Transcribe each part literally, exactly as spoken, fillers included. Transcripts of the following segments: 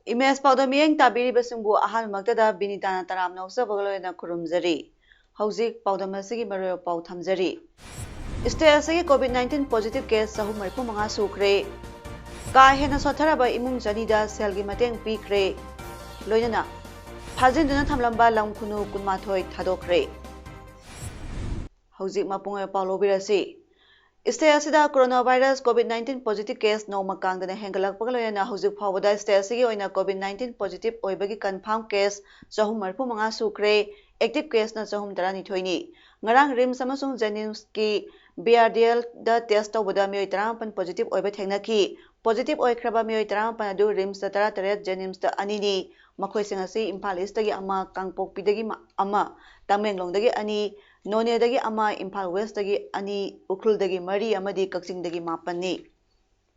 Image ꯄꯥꯎꯗꯝ ꯃꯤꯠꯌꯦꯡ ꯇꯥꯕꯤꯔꯤꯕꯁꯤꯡꯕꯨ ꯑꯍꯥꯟꯕꯃꯛꯇꯗ ꯕꯤꯅꯤꯇꯥꯅ ꯇꯔꯥꯝꯅ ꯑꯣꯛꯆꯕꯒ ꯂꯣꯏꯅꯅ ꯈꯨꯔꯨꯝꯖꯔꯤ꯫ ꯍꯧꯖꯤꯛ ꯄꯥꯎꯗꯝ ꯑꯁꯤꯒꯤ ꯃꯔꯨꯑꯣꯏꯕ ꯄꯥꯎ ꯊꯝꯖꯔꯤ꯫ State ꯑꯁꯤꯒꯤ COVID nineteen positive case ꯆꯍꯨꯝ ꯃꯔꯤꯐꯨ ꯃꯉꯥ ꯁꯨꯈ꯭ꯔꯦ꯫ ꯀꯥ ꯍꯦꯟꯅ ꯁꯣꯠꯊꯔꯕ ꯏꯃꯨꯡ ꯆꯅꯤꯗ ꯁꯦꯜꯒꯤ ꯃꯇꯦꯡ ꯄꯤꯈ꯭ꯔꯦ꯫ ꯂꯣꯏꯅꯅ ꯐꯥꯖꯤꯟꯗꯨꯅ ꯊꯝꯂꯝꯕ ꯂꯝ ꯈꯨꯅꯨ ꯀꯨꯟꯃꯥꯊꯣꯏ ꯊꯥꯗꯣꯛꯈ꯭ꯔꯦ꯫ ꯍꯧꯖꯤꯛ ꯃꯄꯨꯡ ꯑꯣꯏꯕ ꯄꯥꯎ ꯂꯧꯕꯤꯔꯁꯤ꯫ State ꯑꯁꯤꯗ coronavirus COVID nineteen positive case ꯅꯣꯡꯃ ꯀꯥꯡꯗꯅ ꯍꯦꯟꯒꯠꯂꯛꯄꯒ ꯂꯣꯏꯅꯅ ꯍꯧꯖꯤꯛ ꯐꯥꯎꯕꯗ state ꯑꯁꯤꯒꯤ ꯑꯣꯏꯅ COVID nineteen positive ꯑꯣꯏꯕꯒꯤ confirm case ꯆꯍꯨꯝ ꯃꯔꯤꯐꯨ ꯃꯉꯥ ꯁꯨꯈ꯭ꯔꯦ꯫ Active caseꯅ ꯆꯍꯨꯝ ꯇꯔꯥꯅꯤꯊꯣꯏꯅꯤ꯫ ꯉꯔꯥꯡ RIMS ꯑꯃꯁꯨꯡ JNIMSꯀꯤ BRDLꯗ test ꯇꯧꯕꯗ ꯃꯤꯑꯣꯏ ꯇꯔꯥꯃꯥꯄꯟ positive ꯑꯣꯏꯕ ꯊꯦꯡꯅꯈꯤ꯫ Positive ꯑꯣꯏꯈ꯭ꯔꯕ ꯃꯤꯑꯣꯏ ꯇꯔꯥꯃꯥꯄꯟ ꯑꯗꯨ RIMSꯇ ꯇꯔꯥꯇꯔꯦꯠ, JNIMSꯇ ꯑꯅꯤꯅꯤ꯫ ꯃꯈꯣꯏꯁꯤꯡ ꯑꯁꯤ ꯏꯝꯐꯥꯜ Eastꯇꯒꯤ ꯑꯃ, ꯀꯥꯡꯄꯣꯛꯄꯤꯗꯒꯤ ꯃ-, ꯑꯃ, ꯇꯃꯦꯡꯂꯣꯡꯗꯒꯤ ꯑꯅꯤ, ꯅꯣꯅꯦꯗꯒꯤ ꯑꯃ, ꯏꯝꯐꯥꯜ Westꯇꯒꯤ ꯑꯅꯤ, ꯎꯈ꯭ꯔꯨꯜꯗꯒꯤ ꯃꯔꯤ ꯑꯃꯗꯤ ꯀꯛꯆꯤꯡꯗꯒꯤ ꯃꯥꯄꯟꯅꯤ꯫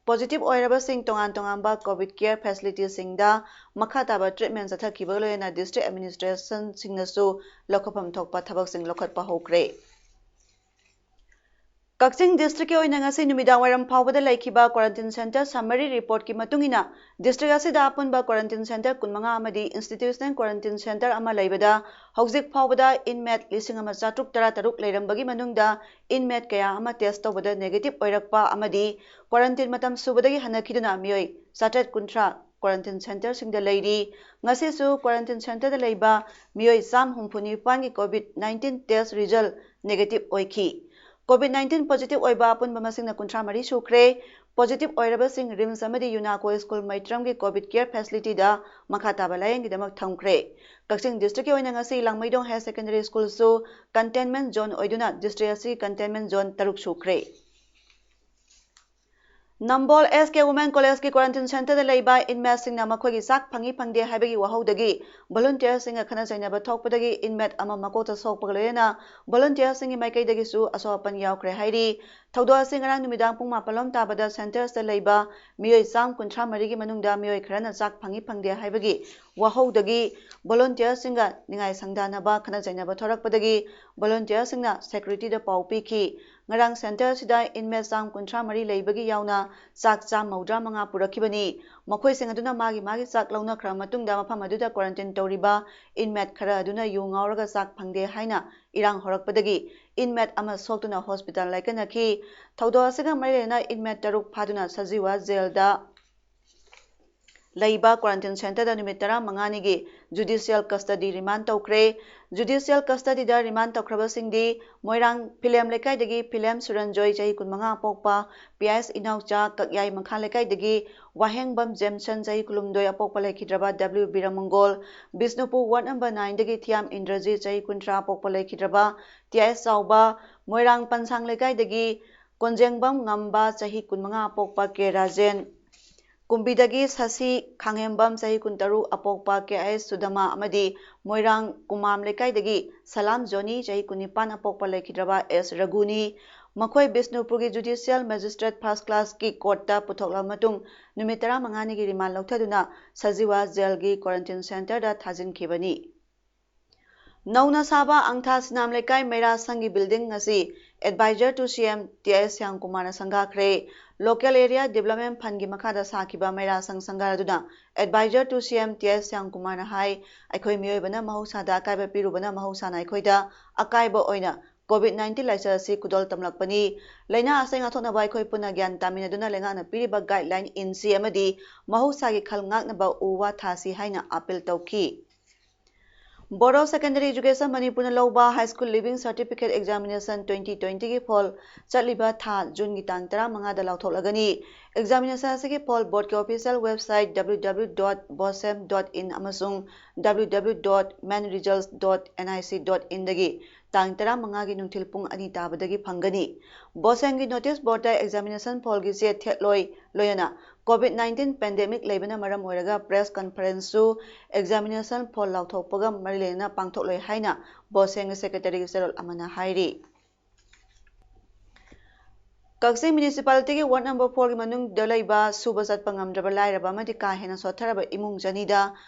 Positive ꯑꯣꯏꯔꯕꯁꯤꯡ ꯇꯣꯉꯥꯟ ꯇꯣꯉꯥꯟꯕ COVID care facilityꯁꯤꯡꯗ ꯃꯈꯥ ꯇꯥꯕ treatment ꯆꯠꯊꯈꯤꯕꯒ ꯂꯣꯏꯅꯅ district administrationꯁꯤꯡꯅꯁꯨ ꯂꯧꯈꯠꯐꯝ ꯊꯣꯛꯄ ꯊꯕꯛꯁꯤꯡ ꯂꯧꯈꯠꯄ ꯍꯧꯈ꯭ꯔꯦ꯫ ꯀꯛꯆꯤꯡ districtꯀꯤ ꯑꯣꯏꯅ ꯉꯁꯤ ꯅꯨꯃꯤꯗꯥꯡ ꯋꯥꯏꯔꯝ ꯐꯥꯎꯕꯗ ꯂꯩꯈꯤꯕ quarantine center summary reportꯀꯤ ꯃꯇꯨꯡ ꯏꯟꯅ, district ꯑꯁꯤꯗ ꯑꯄꯨꯟꯕ quarantine center ꯀꯨꯟꯃꯉꯥ ꯑꯃꯗꯤ institutional quarantine center ꯑꯃ ꯂꯩꯕꯗ, ꯍꯧꯖꯤꯛ ꯐꯥꯎꯕꯗ inmate ꯂꯤꯁꯤꯡ ꯑꯃ ꯆꯥꯇ꯭ꯔꯨꯛ ꯇꯔꯥꯇꯔꯨꯛ ꯂꯩꯔꯝꯕꯒꯤ ꯃꯅꯨꯡꯗ inmate ꯀꯌꯥ ꯑꯃ test ꯇꯧꯕꯗ negative ꯑꯣꯏꯔꯛꯄ ꯑꯃꯗꯤ quarantine ꯃꯇꯝ ꯁꯨꯕꯗꯒꯤ ꯍꯟꯅꯈꯤꯗꯨꯅ ꯃꯤꯑꯣꯏ ꯆꯥꯇ꯭ꯔꯦꯠ ꯀꯨꯟꯊ꯭ꯔꯥ quarantine centreꯁꯤꯡꯗ ꯂꯩꯔꯤ꯫ ꯉꯁꯤꯁꯨ quarantine centreꯗ ꯂꯩꯕ ꯃꯤꯑꯣꯏ ꯆꯥꯝꯃ ꯍꯨꯝꯐꯨ ꯅꯤꯄꯥꯟꯒꯤ COVID nineteen test result negative ꯑꯣꯏꯈꯤ꯫ COVID nineteen positive ꯑꯣꯏꯕ ꯑꯄꯨꯟꯕ ꯃꯁꯤꯡꯅ ꯀꯨꯟꯊ꯭ꯔꯥ ꯃꯔꯤ ꯁꯨꯈ꯭ꯔꯦ꯫ Positive ꯑꯣꯏꯔꯕꯁꯤꯡ RIMS ꯑꯃꯗꯤ UNACO school ꯃꯩꯇ꯭ꯔꯝꯒꯤ COVID care facilityꯗ ꯃꯈꯥ ꯇꯥꯕ ꯂꯥꯌꯦꯡꯒꯤꯗꯃꯛ ꯊꯝꯈ꯭ꯔꯦ꯫ ꯀꯛꯆꯤꯡ districtꯀꯤ ꯑꯣꯏꯅ ꯉꯁꯤ ꯂꯥꯡꯃꯩꯗꯣꯡ Higher Secondary Schoolꯁꯨ containment zone ꯑꯣꯏꯗꯨꯅ district ꯑꯁꯤ containment zone ꯇꯔꯨꯛ ꯁꯨꯈ꯭ꯔꯦ꯫ ꯅꯝꯕꯣꯜ S K Women College ꯀꯤ quarantine centre ꯗ ꯂꯩꯕ inmate ꯁꯤꯡꯅ ꯃꯈꯣꯏꯒꯤ ꯆꯥꯛ ꯐꯪꯏ ꯐꯪꯗꯦ ꯍꯥꯏꯕꯒꯤ ꯋꯥꯍꯧꯗꯒꯤ volunteer ꯁꯤꯡꯒ ꯈꯠꯅ ꯆꯩꯅꯕ ꯊꯣꯛꯄꯗꯒꯤ inmate ꯑꯃ ꯃꯀꯣꯛꯇ ꯁꯣꯛꯄꯒ ꯂꯣꯏꯅꯅ volunteer ꯁꯤꯡꯒꯤ ꯃꯥꯏꯀꯩꯗꯒꯤꯁꯨ ꯑꯁꯣꯛ ꯑꯄꯟ ꯌꯥꯎꯈ꯭ꯔꯦ ꯍꯥꯏꯔꯤ꯫ ꯊꯧꯗꯣꯛ ꯑꯁꯤ ꯉꯔꯥꯡ ꯅꯨꯃꯤꯗꯥꯡ ꯄꯨꯡ ꯃꯥꯄꯜ ꯂꯣꯝ ꯇꯥꯕꯗ centre ꯁꯤꯗ ꯂꯩꯕ ꯃꯤꯑꯣꯏ ꯆꯥꯝ ꯀꯨꯟꯊ꯭ꯔꯥ ꯃꯔꯤꯒꯤ ꯃꯅꯨꯡꯗ ꯃꯤꯑꯣꯏ ꯈꯔꯅ ꯆꯥꯛ ꯐꯪꯏ ꯐꯪꯗꯦ ꯍꯥꯏꯕꯒꯤ ꯋꯥꯍꯧꯗꯒꯤ volunteer ꯁꯤꯡꯒ ꯅꯤꯡꯉꯥꯏ ꯁꯪꯗꯥꯅꯕ ꯈꯠꯅ ꯆꯩꯅꯕ ꯊꯣꯔꯛꯄꯗꯒꯤ volunteer ꯁꯤꯡꯅ security ꯗ ꯄꯥꯎ ꯄꯤꯈꯤ꯫ ꯉꯔꯥꯡ centre ꯁꯤꯗ inmate ꯆꯥꯝ ꯀꯨꯟꯊ꯭ꯔꯥ ꯃꯔꯤ ꯂꯩꯕꯒꯤ ꯌꯥꯎꯅ ꯆꯥꯛ ꯆꯥꯝ ꯃꯧꯗ꯭ꯔꯥ ꯃꯉꯥ ꯄꯨꯔꯛꯈꯤꯕꯅꯤ꯫ ꯃꯈꯣꯏꯁꯤꯡ ꯑꯗꯨꯅ ꯃꯥꯒꯤ ꯃꯥꯒꯤ ꯆꯥꯛ ꯂꯧꯅꯈ꯭ꯔꯕ ꯃꯇꯨꯡꯗ ꯃꯐꯝ ꯑꯗꯨꯗ quarantine ꯇꯧꯔꯤꯕ inmate ꯈꯔ ꯑꯗꯨꯅ ꯌꯨ ꯉꯥꯎꯔꯒ ꯆꯥꯛ ꯐꯪꯗꯦ ꯍꯥꯏꯅ ꯏꯔꯥꯡ ꯍꯧꯔꯛꯄꯗꯒꯤ inmate ꯑꯃ ꯁꯣꯛꯇꯨꯅ hospital ꯂꯥꯏꯀꯠꯅꯈꯤ꯫ ꯊꯧꯗꯣꯛ ꯑꯁꯤꯒ ꯃꯔꯤ ꯂꯩꯅꯅ inmate ꯇꯔꯨꯛ ꯐꯥꯗꯨꯅ ꯁꯖꯤꯋꯥ jail ꯗ ꯂꯩꯕ quarantine centre ꯗ ꯅꯨꯃꯤꯠ ꯇꯔꯥꯃꯉꯥꯅꯤꯒꯤ judicial custody remand ꯇꯧꯈ꯭ꯔꯦ꯫ Judicial custody ꯗ remand ꯇꯧꯈ꯭ꯔꯕꯁꯤꯡꯗꯤ ꯃꯣꯏꯔꯥꯡ ꯐꯤꯂꯦꯝ ꯂꯩꯀꯥꯏꯗꯒꯤ ꯐꯤꯂꯦꯝ ꯁꯨꯔꯟꯖꯣꯏ, ꯆꯍꯤ ꯀꯨꯟꯃꯉꯥ ꯑꯄꯣꯛꯄ, P I S ꯏꯅꯥꯎꯆꯥ, ꯀꯛꯌꯥꯏ ꯃꯈꯥ ꯂꯩꯀꯥꯏꯗꯒꯤ ꯋꯥꯍꯦꯡꯕꯝ ꯖꯦꯝꯁꯟ, ꯆꯍꯤ ꯀꯨꯟꯍꯨꯝꯗꯣꯏ ꯑꯄꯣꯛꯄ, ꯂꯩꯈꯤꯗ꯭ꯔꯕ W ꯕꯤꯔꯃꯪꯒꯣꯜ, Bishnupur ward number nine ꯗꯒꯤ ꯊꯤꯌꯥꯝ ꯏꯟꯗ꯭ꯔꯖꯤꯠ, ꯆꯍꯤ ꯀꯨꯟꯊ꯭ꯔꯥ ꯑꯄꯣꯛꯄ, ꯂꯩꯈꯤꯗ꯭ꯔꯕ T I S ꯆꯥꯎꯕ, ꯃꯣꯏꯔꯥꯡ ꯄꯟꯁꯥꯡ ꯂꯩꯀꯥꯏꯗꯒꯤ ꯀꯣꯟꯖꯦꯡꯕꯝ ꯉꯝꯕ, ꯆꯍꯤ ꯀꯨꯟꯃꯉꯥ ꯑꯄꯣꯛꯄ, K ꯔꯥꯖꯦꯟ, ꯀꯨꯝꯕꯤꯗꯒꯤ ꯁꯁꯤ ꯈꯥꯡꯍꯦꯝꯕꯝ, ꯆꯍꯤ ꯀꯨꯟꯇꯔꯨꯛ ꯑꯄꯣꯛꯄ, K I S ꯁꯨꯗꯃꯥ ꯑꯃꯗꯤ ꯃꯣꯏꯔꯥꯡ ꯀꯨꯃꯥꯝ ꯂꯩꯀꯥꯏꯗꯒꯤ ꯁꯂꯥꯝ ꯖꯣꯅꯤ, ꯆꯍꯤ ꯀꯨꯟꯅꯤꯄꯥꯟ ꯑꯄꯣꯛꯄ, ꯂꯩꯈꯤꯗ꯭ꯔꯕ S ꯔꯘꯨꯅꯤ꯫ ꯃꯈꯣꯏ ꯕꯤꯁꯅꯨꯄꯨꯔꯒꯤ judicial magistrate first class ꯀꯤ court ꯇ ꯄꯨꯊꯣꯛꯂꯕ ꯃꯇꯨꯡ ꯅꯨꯃꯤꯠ ꯇꯔꯥꯃꯉꯥꯅꯤꯒꯤ remand ꯂꯧꯊꯗꯨꯅ ꯁꯖꯤꯋꯥ jail ꯒꯤ quarantine centre ꯗ ꯊꯥꯖꯤꯟꯈꯤꯕꯅꯤ꯫ ꯅꯧꯅ ꯁꯥꯕ ꯑꯪꯊꯥ ꯁꯤꯅꯥꯝ ꯂꯩꯀꯥꯏ ꯃꯩꯔꯥ ꯁꯪꯒꯤ building ꯑꯁꯤ Advisor to C M T I S ꯁ꯭ꯌꯥꯝꯀꯨꯃꯥꯔꯅ ꯁꯪꯒꯥꯈ꯭ꯔꯦ꯫ Local Area Development Fund ꯀꯤ ꯃꯈꯥꯗ ꯁꯥꯈꯤꯕ ꯃꯩꯔꯥ ꯁꯪ ꯁꯪꯒꯥꯔꯗꯨꯅ Advisor to C M T I S ꯁ꯭ꯌꯥꯝꯀꯨꯃꯥꯔꯅ ꯍꯥꯏ, ꯑꯩꯈꯣꯏ ꯃꯤꯑꯣꯏꯕꯅ ꯃꯍꯧꯁꯥꯗ ꯑꯀꯥꯏꯕ ꯄꯤꯔꯨꯕꯅ ꯃꯍꯧꯁꯥꯅ ꯑꯩꯈꯣꯏꯗ ꯑꯀꯥꯏꯕ ꯑꯣꯏꯅ COVID nineteen ꯂꯥꯏꯆꯠ ꯑꯁꯤ ꯈꯨꯗꯣꯜ ꯇꯝꯂꯛꯄꯅꯤ꯫ ꯂꯥꯏꯅꯥ ꯑꯁꯤ ꯉꯥꯛꯊꯣꯛꯅꯕ ꯑꯩꯈꯣꯏ ꯄꯨꯟꯅ ꯒ꯭ꯌꯥꯟ ꯇꯥꯃꯤꯟꯅꯗꯨꯅ ꯂꯩꯉꯥꯛꯅ ꯄꯤꯔꯤꯕ guideline ꯏꯟꯁꯤ ꯑꯃꯗꯤ ꯃꯍꯧꯁꯥꯒꯤ ꯈꯜ ꯉꯥꯛꯅꯕ ꯎ ꯋꯥ ꯊꯥꯁꯤ ꯍꯥꯏꯅ appeal ꯇꯧꯈꯤ꯫ Bodo Secondary Education ꯃꯅꯤꯄꯨꯔꯅ ꯂꯧꯕ High School Leaving Certificate Examination twenty twenty ꯒꯤ ꯐꯣꯜ ꯆꯠꯂꯤꯕ ꯊꯥ ꯖꯨꯟꯒꯤ ꯇꯥꯡ ꯇꯔꯥꯃꯉꯥꯗ ꯂꯥꯎꯊꯣꯛꯂꯒꯅꯤ꯫ Examination ꯑꯁꯤꯒꯤ ꯐꯣꯜ board ꯀꯤ official website W W W dot bosem dot in ꯑꯃꯁꯨꯡ W W W dot main results dot N I C dot in ꯗꯒꯤ ꯇꯥꯡ ꯇꯔꯥꯃꯉꯥꯒꯤ ꯅꯨꯡꯊꯤꯜ ꯄꯨꯡ ꯑꯅꯤ ꯇꯥꯕꯗꯒꯤ ꯐꯪꯒꯅꯤ꯫ ꯕꯣꯁꯦꯡꯒꯤ ꯅꯣꯇꯤꯁ ꯕꯣꯔꯗꯇ ꯑꯦꯛꯖꯥꯃꯤꯅꯦꯁꯟ ꯍꯣꯜꯒꯤ ꯆꯦ ꯊꯦꯠꯂꯣꯏ, ꯂꯣꯏꯅꯅ ꯀꯣꯚꯤꯗ ꯅꯥꯏꯟꯇꯤꯟ ꯄꯦꯟꯗꯦꯃꯤꯛ ꯂꯩꯕꯅ ꯃꯔꯝ ꯑꯣꯏꯔꯒ ꯄ꯭ꯔꯦꯁ ꯀꯟꯐꯔꯦꯟꯁꯁꯨ ꯑꯦꯛꯖꯥꯃꯤꯅꯦꯁꯟ ꯍꯣꯜ ꯂꯥꯎꯊꯣꯛꯄꯒ ꯃꯔꯤ ꯂꯩꯅꯅ ꯄꯥꯡꯊꯣꯛꯂꯣꯏ ꯍꯥꯏꯅ ꯕꯣꯁꯦꯡꯒꯤ ꯁꯦꯀ꯭ꯔꯦꯇꯔꯤꯒꯤ ꯆꯦꯔꯣꯜ ꯑꯃꯅ ꯍꯥꯏꯔꯤ꯫ ꯀꯛꯆꯤꯡ ꯃ꯭ꯌꯨꯅꯤꯁꯤꯄꯥꯂꯤꯇꯤꯒꯤ ꯋꯥꯔꯗ ꯅꯝꯕꯔ ꯐꯣꯔꯒꯤ ꯃꯅꯨꯡꯗ ꯂꯩꯕ ꯁꯨꯕ ꯆꯠꯄ ꯉꯝꯗ꯭ꯔꯕ ꯂꯥꯏꯔꯕ ꯑꯃꯗꯤ ꯀꯥ ꯍꯦꯟꯅ ꯁꯣꯠꯊꯔꯕ ꯏꯃꯨꯡ ꯆꯅꯤꯗ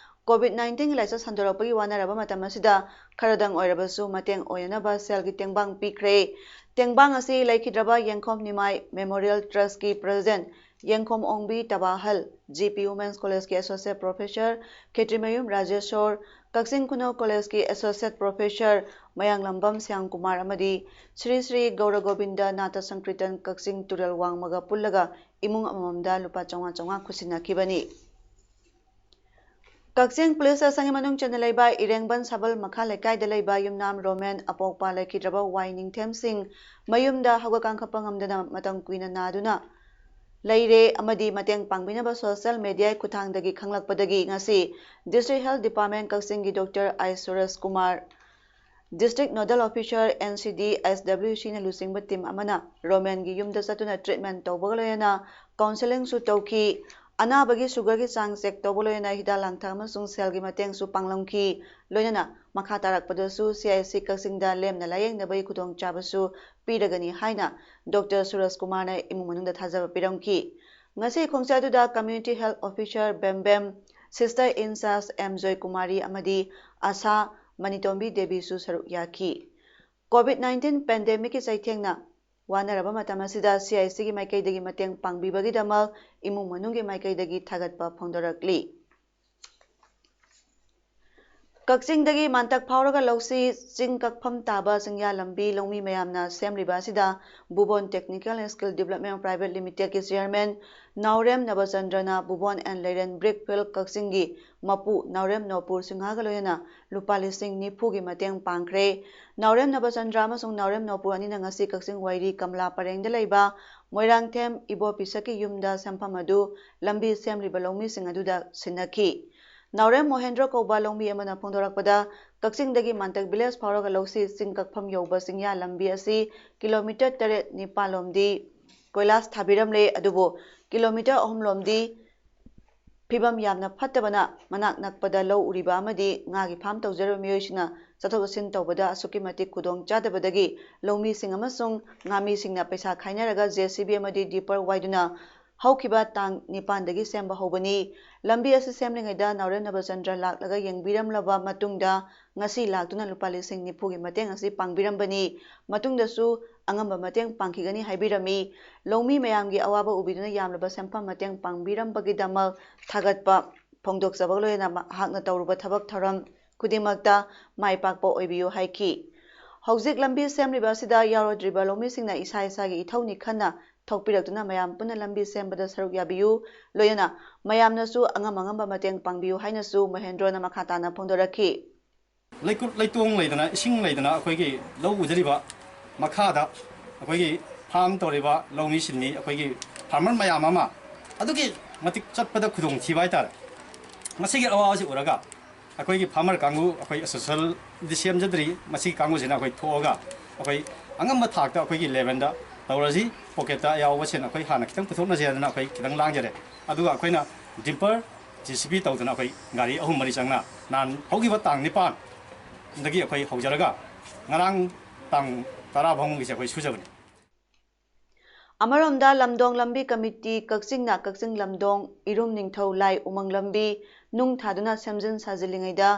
ꯀꯣꯚꯤꯗ ꯅꯥꯏꯟꯇꯤꯟꯒꯤ ꯂꯥꯏꯆꯠ ꯁꯟꯗꯣꯔꯛꯄꯒꯤ ꯋꯥꯅꯔꯕ ꯃꯇꯝ ꯑꯁꯤꯗ ꯈꯔꯗꯪ ꯑꯣꯏꯔꯕꯁꯨ ꯃꯇꯦꯡ ꯑꯣꯏꯅꯅꯕ ꯁꯦꯜꯒꯤ ꯇꯦꯡꯕꯥꯡ ꯄꯤꯈ꯭ꯔꯦ꯫ ꯇꯦꯡꯕꯥꯡ ꯑꯁꯤ ꯂꯩꯈꯤꯗ꯭ꯔꯕ ꯌꯦꯡꯈꯣꯝ ꯅꯤꯃꯥꯏ ꯃꯦꯃꯣꯔꯤꯌꯦꯜ ꯇ꯭ꯔꯁꯀꯤ ꯄ꯭ꯔꯁꯤꯗꯦꯟꯠ ꯌꯦꯡꯈꯣꯝ ꯑꯣꯡꯕꯤ ꯇꯕꯥꯍꯜ, ꯖꯤ ꯄꯤ ꯋꯨꯃꯦꯟꯁ ꯀꯣꯂꯦꯖꯀꯤ ꯑꯦꯁꯣꯁꯤꯌꯦꯠ ꯄ꯭ꯔꯣꯐꯦꯁꯔ ꯈꯦꯇ꯭ꯔꯤꯃꯌꯨꯝ ꯔꯥꯖꯦꯁꯣꯔ, ꯀꯛꯆꯤꯡ ꯈꯨꯅꯧ ꯀꯣꯂꯦꯖꯀꯤ ꯑꯦꯁꯣꯁꯤꯌꯦꯠ ꯄ꯭ꯔꯣꯐꯦꯁꯔ ꯃꯌꯥꯡꯂꯝꯕꯝ ꯁ꯭ꯌꯥꯝꯀꯨꯃꯥꯔ ꯑꯃꯗꯤ ꯁ꯭ꯔꯤ ꯁ꯭ꯔꯤ ꯒꯧꯔ ꯒꯣꯕꯤꯟꯗ ꯅꯥꯇ ꯁꯪꯀ꯭ꯔꯤꯇꯟ ꯀꯛꯆꯤꯡ ꯇꯨꯔꯦꯜ ꯋꯥꯡꯃꯒ ꯄꯨꯜꯂꯒ ꯏꯃꯨꯡ ꯑꯃꯃꯝꯗ ꯂꯨꯄꯥ ꯆꯥꯝꯃꯉꯥ ꯆꯥꯝꯃꯉꯥ ꯈꯨꯠꯁꯤꯟꯅꯈꯤꯕꯅꯤ꯫ ꯀꯛꯆꯤꯡ ꯄꯨꯂꯤꯁ ꯁ꯭ꯇꯦꯁꯟꯒꯤ ꯃꯅꯨꯡ ꯆꯟꯅ ꯂꯩꯕ ꯏꯔꯦꯡꯕꯟ ꯁꯥꯕꯜ ꯃꯈꯥ ꯂꯩꯀꯥꯏꯗ ꯂꯩꯕ ꯌꯨꯝꯅꯥꯝ ꯔꯣꯃꯦꯟ ꯑꯄꯣꯛꯄ ꯂꯩꯈꯤꯗ꯭ꯔꯕ ꯋꯥꯏ ꯅꯤꯡꯊꯦꯝ ꯁꯤꯡ ꯃꯌꯨꯝꯗ ꯍꯧꯒꯠ ꯀꯥꯡꯈꯠꯄ ꯉꯝꯗꯅ ꯃꯇꯝ ꯀꯨꯏꯅ ꯅꯥꯗꯨꯅ ꯂꯩꯔꯦ ꯑꯃꯗꯤ ꯃꯇꯦꯡ ꯄꯥꯡꯕꯤꯅꯕ ꯁꯣꯁꯤꯌꯦꯜ ꯃꯦꯗꯤꯌꯥꯒꯤ ꯈꯨꯠꯊꯥꯡꯗꯒꯤ ꯈꯪꯂꯛꯄꯗꯒꯤ ꯉꯁꯤ ꯗꯤꯁꯇ꯭ꯔꯤꯛ ꯍꯦꯜꯊ ꯗꯤꯄꯥꯔꯠꯃꯦꯟ ꯀꯛꯆꯤꯡꯒꯤ doctor I Suresh Kumar, district nodal officer N C D S W ꯁꯤꯅ ꯂꯨꯆꯤꯡꯕ ꯇꯤꯝ ꯑꯃꯅ ꯔꯣꯃꯦꯟꯒꯤ ꯌꯨꯝꯗ ꯆꯠꯇꯨꯅ ꯇ꯭ꯔꯤꯠꯃꯦꯟ ꯇꯧꯕꯒ ꯂꯣꯏꯅꯅ ꯀꯥꯎꯟꯁꯦꯂꯤꯡꯁꯨ ꯇꯧꯈꯤ꯫ ꯑꯅꯥꯕꯒꯤ ꯁꯨꯒꯔꯒꯤ ꯆꯥꯡ ꯆꯦꯛ ꯇꯧꯕ ꯂꯣꯏꯅꯅ ꯍꯤꯗꯥꯛ ꯂꯥꯡꯊꯛ ꯑꯃꯁꯨꯡ ꯁꯦꯜꯒꯤ ꯃꯇꯦꯡꯁꯨ ꯄꯥꯡꯂꯝꯈꯤ꯫ ꯂꯣꯏꯅꯅ ꯃꯈꯥ ꯇꯥꯔꯛꯄꯗꯁꯨ ꯁꯤ ꯑꯥꯏ ꯁꯤ ꯀꯛꯆꯤꯡꯗ ꯂꯦꯝꯅ ꯂꯥꯌꯦꯡꯅꯕꯒꯤ ꯈꯨꯗꯣꯡꯆꯥꯕꯁꯨ ꯄꯤꯔꯒꯅꯤ ꯍꯥꯏꯅ ꯗꯣꯛꯇꯔ ꯁꯨꯔꯖ ꯀꯨꯃꯥꯔꯅ ꯏꯃꯨꯡ ꯃꯅꯨꯡꯗ ꯊꯥꯖꯕ ꯄꯤꯔꯝꯈꯤ꯫ ꯉꯁꯤ ꯈꯣꯡꯆꯠ ꯑꯗꯨꯗ community health officer Bembem, sister in charge M Joykumari ꯑꯃꯗꯤ ꯑꯁꯥ ꯃꯅꯤꯇꯣꯝꯕꯤ ꯗꯦꯕꯤꯁꯨ ꯁꯔꯨꯛ ꯌꯥꯈꯤ꯫ ꯀꯣꯚꯤꯗ ꯅꯥꯏꯟꯇꯤꯟ ꯄꯦꯟꯗꯦꯃꯤꯛꯀꯤ ꯆꯩꯊꯦꯡꯅ ꯋꯥꯅꯔꯕ ꯃꯇꯝ ꯑꯁꯤꯗ ꯁꯤ ꯑꯥꯏ ꯁꯤꯒꯤ ꯃꯥꯏꯀꯩꯗꯒꯤ ꯃꯇꯦꯡ ꯄꯥꯡꯕꯤꯕꯒꯤꯗꯃꯛ ꯏꯃꯨꯡ ꯃꯅꯨꯡꯒꯤ ꯃꯥꯏꯀꯩꯗꯒꯤ ꯊꯥꯒꯠꯄ ꯐꯣꯡꯗꯣꯔꯛꯂꯤ꯫ ꯀꯛꯆꯤꯡꯗꯒꯤ ꯃꯥꯟꯇꯛ ꯐꯥꯎꯔꯒ ꯂꯧꯁꯤ ꯆꯤꯡ ꯀꯛꯐꯝ ꯇꯥꯕ ꯆꯤꯡꯌꯥ ꯂꯝꯕꯤ ꯂꯧꯃꯤ ꯃꯌꯥꯝꯅ ꯁꯦꯝꯂꯤꯕ ꯑꯁꯤꯗ Bubon technical skill development private ꯂꯤꯃꯤꯇꯦꯗꯀꯤ ꯆꯤꯌꯔꯃꯦꯟ ꯅꯥꯎꯔꯦꯝ ꯅꯕꯆꯟꯗ꯭ꯔꯅ Bubon and Leiren brick field ꯀꯛꯆꯤꯡꯒꯤ ꯃꯄꯨ ꯅꯥꯎꯔꯦꯝ ꯅꯣꯄꯨꯔ ꯁꯤꯡꯍꯒ ꯂꯣꯏꯅꯅ ꯂꯨꯄꯥ ꯂꯤꯁꯤꯡ ꯅꯤꯐꯨꯒꯤ ꯃꯇꯦꯡ ꯄꯥꯡꯈ꯭ꯔꯦ꯫ ꯅꯥꯎꯔꯦꯝ ꯅꯕꯆꯟꯗ꯭ꯔ ꯑꯃꯁꯨꯡ ꯅꯥꯎꯔꯦꯝ ꯅꯣꯄꯨꯔ ꯑꯅꯤꯅ ꯉꯁꯤ ꯀꯛꯆꯤꯡ ꯋꯥꯏꯔꯤ ꯀꯃꯂꯥ ꯄꯔꯦꯡꯗ ꯂꯩꯕ ꯃꯣꯏꯔꯥꯡꯊꯦꯝ ꯏꯕꯣ ꯄꯤꯁꯛꯀꯤ ꯌꯨꯝꯗ ꯁꯦꯝꯐꯝ ꯑꯗꯨ ꯂꯝꯕꯤ ꯁꯦꯝꯂꯤꯕ ꯂꯧꯃꯤꯁꯤꯡ ꯑꯗꯨꯗ ꯁꯤꯟꯅꯈꯤ꯫ ꯅꯥꯎꯔꯦꯝ ꯃꯣꯍꯦꯟꯗ꯭ꯔꯣ ꯀꯧꯕ ꯂꯧꯃꯤ ꯑꯃꯅ ꯐꯣꯡꯗꯣꯔꯛꯄꯗ, ꯀꯛꯆꯤꯡꯗꯒꯤ ꯃꯥꯟꯇꯛ ꯚꯤꯂꯦꯖ ꯐꯥꯎꯔꯒ ꯂꯧꯁꯤ ꯆꯤꯡ ꯀꯛꯐꯝ ꯌꯧꯕ ꯆꯤꯡꯌꯥ ꯂꯝꯕꯤ ꯑꯁꯤ ꯀꯤꯂꯣꯃꯤꯇꯔ ꯇꯔꯦꯠ ꯅꯤꯄꯥꯜ ꯂꯣꯝꯗꯤ ꯀꯣꯏꯂꯥꯁ ꯊꯥꯕꯤꯔꯝꯂꯦ, ꯑꯗꯨꯕꯨ ꯀꯤꯂꯣꯃꯤꯇꯔ ꯑꯍꯨꯝ ꯂꯣꯝꯗꯤ ꯐꯤꯕꯝ ꯌꯥꯝꯅ ꯐꯠꯇꯕꯅ ꯃꯅꯥꯛ ꯅꯛꯄꯗ ꯂꯧ ꯎꯔꯤꯕ ꯑꯃꯗꯤ ꯉꯥꯒꯤ ꯐꯥꯝ ꯇꯧꯖꯔꯤꯕ ꯃꯤꯑꯣꯏꯁꯤꯡꯅ ꯆꯠꯊꯣꯛ ꯆꯠꯁꯤꯟ ꯇꯧꯕꯗ ꯑꯁꯨꯛꯀꯤ ꯃꯇꯤꯛ ꯈꯨꯗꯣꯡ ꯆꯥꯗꯕꯗꯒꯤ ꯂꯧꯃꯤꯁꯤꯡ ꯑꯃꯁꯨꯡ ꯉꯥꯃꯤꯁꯤꯡꯅ ꯄꯩꯁꯥ ꯈꯥꯏꯅꯔꯒ ꯖꯦ ꯁꯤ ꯕꯤ ꯑꯃꯗꯤ ꯗꯤꯄꯔ ꯋꯥꯏꯗꯨꯅ ꯍꯧꯈꯤꯕ ꯇꯥꯡ ꯅꯤꯄꯥꯟꯗꯒꯤ ꯁꯦꯝꯕ ꯍꯧꯕꯅꯤ꯫ ꯂꯝꯕꯤ ꯑꯁꯤ ꯁꯦꯝꯂꯤꯉꯩꯗ ꯅꯥꯎꯔꯦꯝ ꯅꯕꯆꯟꯗ꯭ꯔ ꯂꯥꯛꯂꯒ ꯌꯦꯡꯕꯤꯔꯝꯂꯕ ꯃꯇꯨꯡꯗ ꯉꯁꯤ ꯂꯥꯛꯇꯨꯅ ꯂꯨꯄꯥ ꯂꯤꯁꯤꯡ ꯅꯤꯐꯨꯒꯤ ꯃꯇꯦꯡ ꯑꯁꯤ ꯄꯥꯡꯕꯤꯔꯝꯕꯅꯤ꯫ ꯃꯇꯨꯡꯗꯁꯨ ꯑꯉꯝꯕ ꯃꯇꯦꯡ ꯄꯥꯡꯈꯤꯒꯅꯤ ꯍꯥꯏꯕꯤꯔꯝꯃꯤ꯫ ꯂꯧꯃꯤ ꯃꯌꯥꯝꯒꯤ ꯑꯋꯥꯕ ꯎꯕꯤꯗꯨꯅ ꯌꯥꯝꯂꯕ ꯁꯦꯟꯐꯝ ꯃꯇꯦꯡ ꯄꯥꯡꯕꯤꯔꯝꯕꯒꯤꯗꯃꯛ ꯊꯥꯒꯠꯄ ꯐꯣꯡꯗꯣꯛꯆꯕꯒ ꯂꯣꯏꯅꯅ ꯃꯍꯥꯛꯅ ꯇꯧꯔꯨꯕ ꯊꯕꯛ ꯊꯧꯔꯝ ꯈꯨꯗꯤꯡꯃꯛꯇ ꯃꯥꯏ ꯄꯥꯛꯄ ꯑꯣꯏꯕꯤꯌꯨ ꯍꯥꯏꯈꯤ꯫ ꯍꯧꯖꯤꯛ ꯂꯝꯕꯤ ꯁꯦꯝꯂꯤꯕ ꯑꯁꯤꯗ ꯌꯥꯎꯔꯨꯗ꯭ꯔꯤꯕ ꯂꯧꯃꯤꯁꯤꯡꯅ ꯏꯁꯥ ꯏꯁꯥꯒꯤ ꯏꯊꯧꯅꯤ ꯈꯟꯅ ꯊꯣꯛꯄꯤꯔꯛꯇꯨꯅ ꯃꯌꯥꯝ ꯄꯨꯟꯅ ꯂꯝꯕꯤ ꯁꯦꯝꯕꯗ ꯁꯔꯨꯛ ꯌꯥꯕꯤꯌꯨ, ꯂꯣꯏꯅꯅ ꯃꯌꯥꯝꯅꯁꯨ ꯑꯉꯝ ꯑꯉꯝꯕ ꯃꯇꯦꯡ ꯄꯥꯡꯕꯤꯌꯨ ꯍꯥꯏꯅꯁꯨ ꯃꯍꯦꯟꯗ꯭ꯔꯣꯅ ꯃꯈꯥ ꯇꯥꯅ ꯐꯣꯡꯗꯣꯔꯛꯈꯤ꯫ ꯂꯩꯀꯨꯠ ꯂꯩꯇꯣꯡ ꯂꯩꯗꯅ, ꯏꯁꯤꯡ ꯂꯩꯗꯅ, ꯑꯩꯈꯣꯏꯒꯤ ꯂꯧ ꯎꯖꯔꯤꯕ ꯃꯈꯥꯗ ꯑꯩꯈꯣꯏꯒꯤ ꯐꯥꯝ ꯇꯧꯔꯤꯕ ꯂꯧꯃꯤ ꯁꯤꯟꯃꯤ, ꯑꯩꯈꯣꯏꯒꯤ ꯐꯥꯔꯃꯔ ꯃꯌꯥꯝ ꯑꯃ ꯑꯗꯨꯛꯀꯤ ꯃꯇꯤꯛ ꯆꯠꯄꯗ ꯈꯨꯗꯣꯡꯊꯤꯕ ꯍꯥꯏꯇꯥꯔꯦ꯫ ꯃꯁꯤꯒꯤ ꯑꯋꯥꯕꯁꯤ ꯎꯔꯒ ꯑꯩꯈꯣꯏꯒꯤ ꯐꯥꯔꯃꯔ ꯀꯥꯡꯕꯨ, ꯑꯩꯈꯣꯏ ꯑꯦꯁꯣꯁꯤꯌꯦꯁꯟꯗꯤ ꯁꯦꯝꯖꯗ꯭ꯔꯤ, ꯃꯁꯤꯒꯤ ꯀꯥꯡꯕꯨꯁꯤꯅ ꯑꯩꯈꯣꯏ ꯊꯣꯛꯑꯒ ꯑꯩꯈꯣꯏ ꯑꯉꯝꯕ ꯊꯥꯛꯇ ꯑꯩꯈꯣꯏꯒꯤ ꯂꯦꯚꯦꯜꯗ ꯇꯧꯔꯁꯤ꯫ ꯄꯣꯀꯦꯠꯇ ꯌꯥꯎꯕ ꯁꯦꯟ ꯑꯩꯈꯣꯏ ꯍꯥꯟꯅ ꯈꯤꯇꯪ ꯄꯨꯊꯣꯛꯅꯁꯦ ꯍꯥꯏꯗꯅ ꯑꯩꯈꯣꯏ ꯈꯤꯇꯪ ꯂꯥꯡꯖꯔꯦ꯫ ꯑꯗꯨꯒ ꯑꯩꯈꯣꯏꯅ ꯗꯤꯝꯄꯔ ꯖꯦ ꯁꯤ ꯕꯤ ꯇꯧꯗꯅ ꯑꯩꯈꯣꯏ ꯒꯥꯔꯤ ꯑꯍꯨꯝ ꯃꯔꯤ ꯆꯪꯅ ꯅꯍꯥꯟ ꯍꯧꯈꯤꯕ ꯇꯥꯡ ꯅꯤꯄꯥꯟꯗꯒꯤ ꯑꯩꯈꯣꯏ ꯍꯧꯖꯔꯒ ꯉꯔꯥꯡ ꯇꯥꯡ ꯇꯔꯥ ꯐꯥꯎꯕꯒꯤꯁꯦ ꯑꯩꯈꯣꯏ ꯁꯨꯖꯕꯅꯤ꯫ ꯑꯃꯔꯣꯝꯗ ꯂꯝꯗꯣꯡ ꯂꯝꯕꯤ ꯀꯃꯤꯇꯤ ꯀꯛꯆꯤꯡꯅ ꯀꯛꯆꯤꯡ ꯂꯝꯗꯣꯡ ꯏꯔꯨꯝ ꯅꯤꯡꯊꯧ ꯂꯥꯏ ꯎꯃꯪ ꯂꯝꯕꯤ ꯅꯨꯡ ꯊꯥꯗꯨꯅ ꯁꯦꯝꯖꯤꯟ ꯁꯥꯖꯤꯜꯂꯤꯉꯩꯗ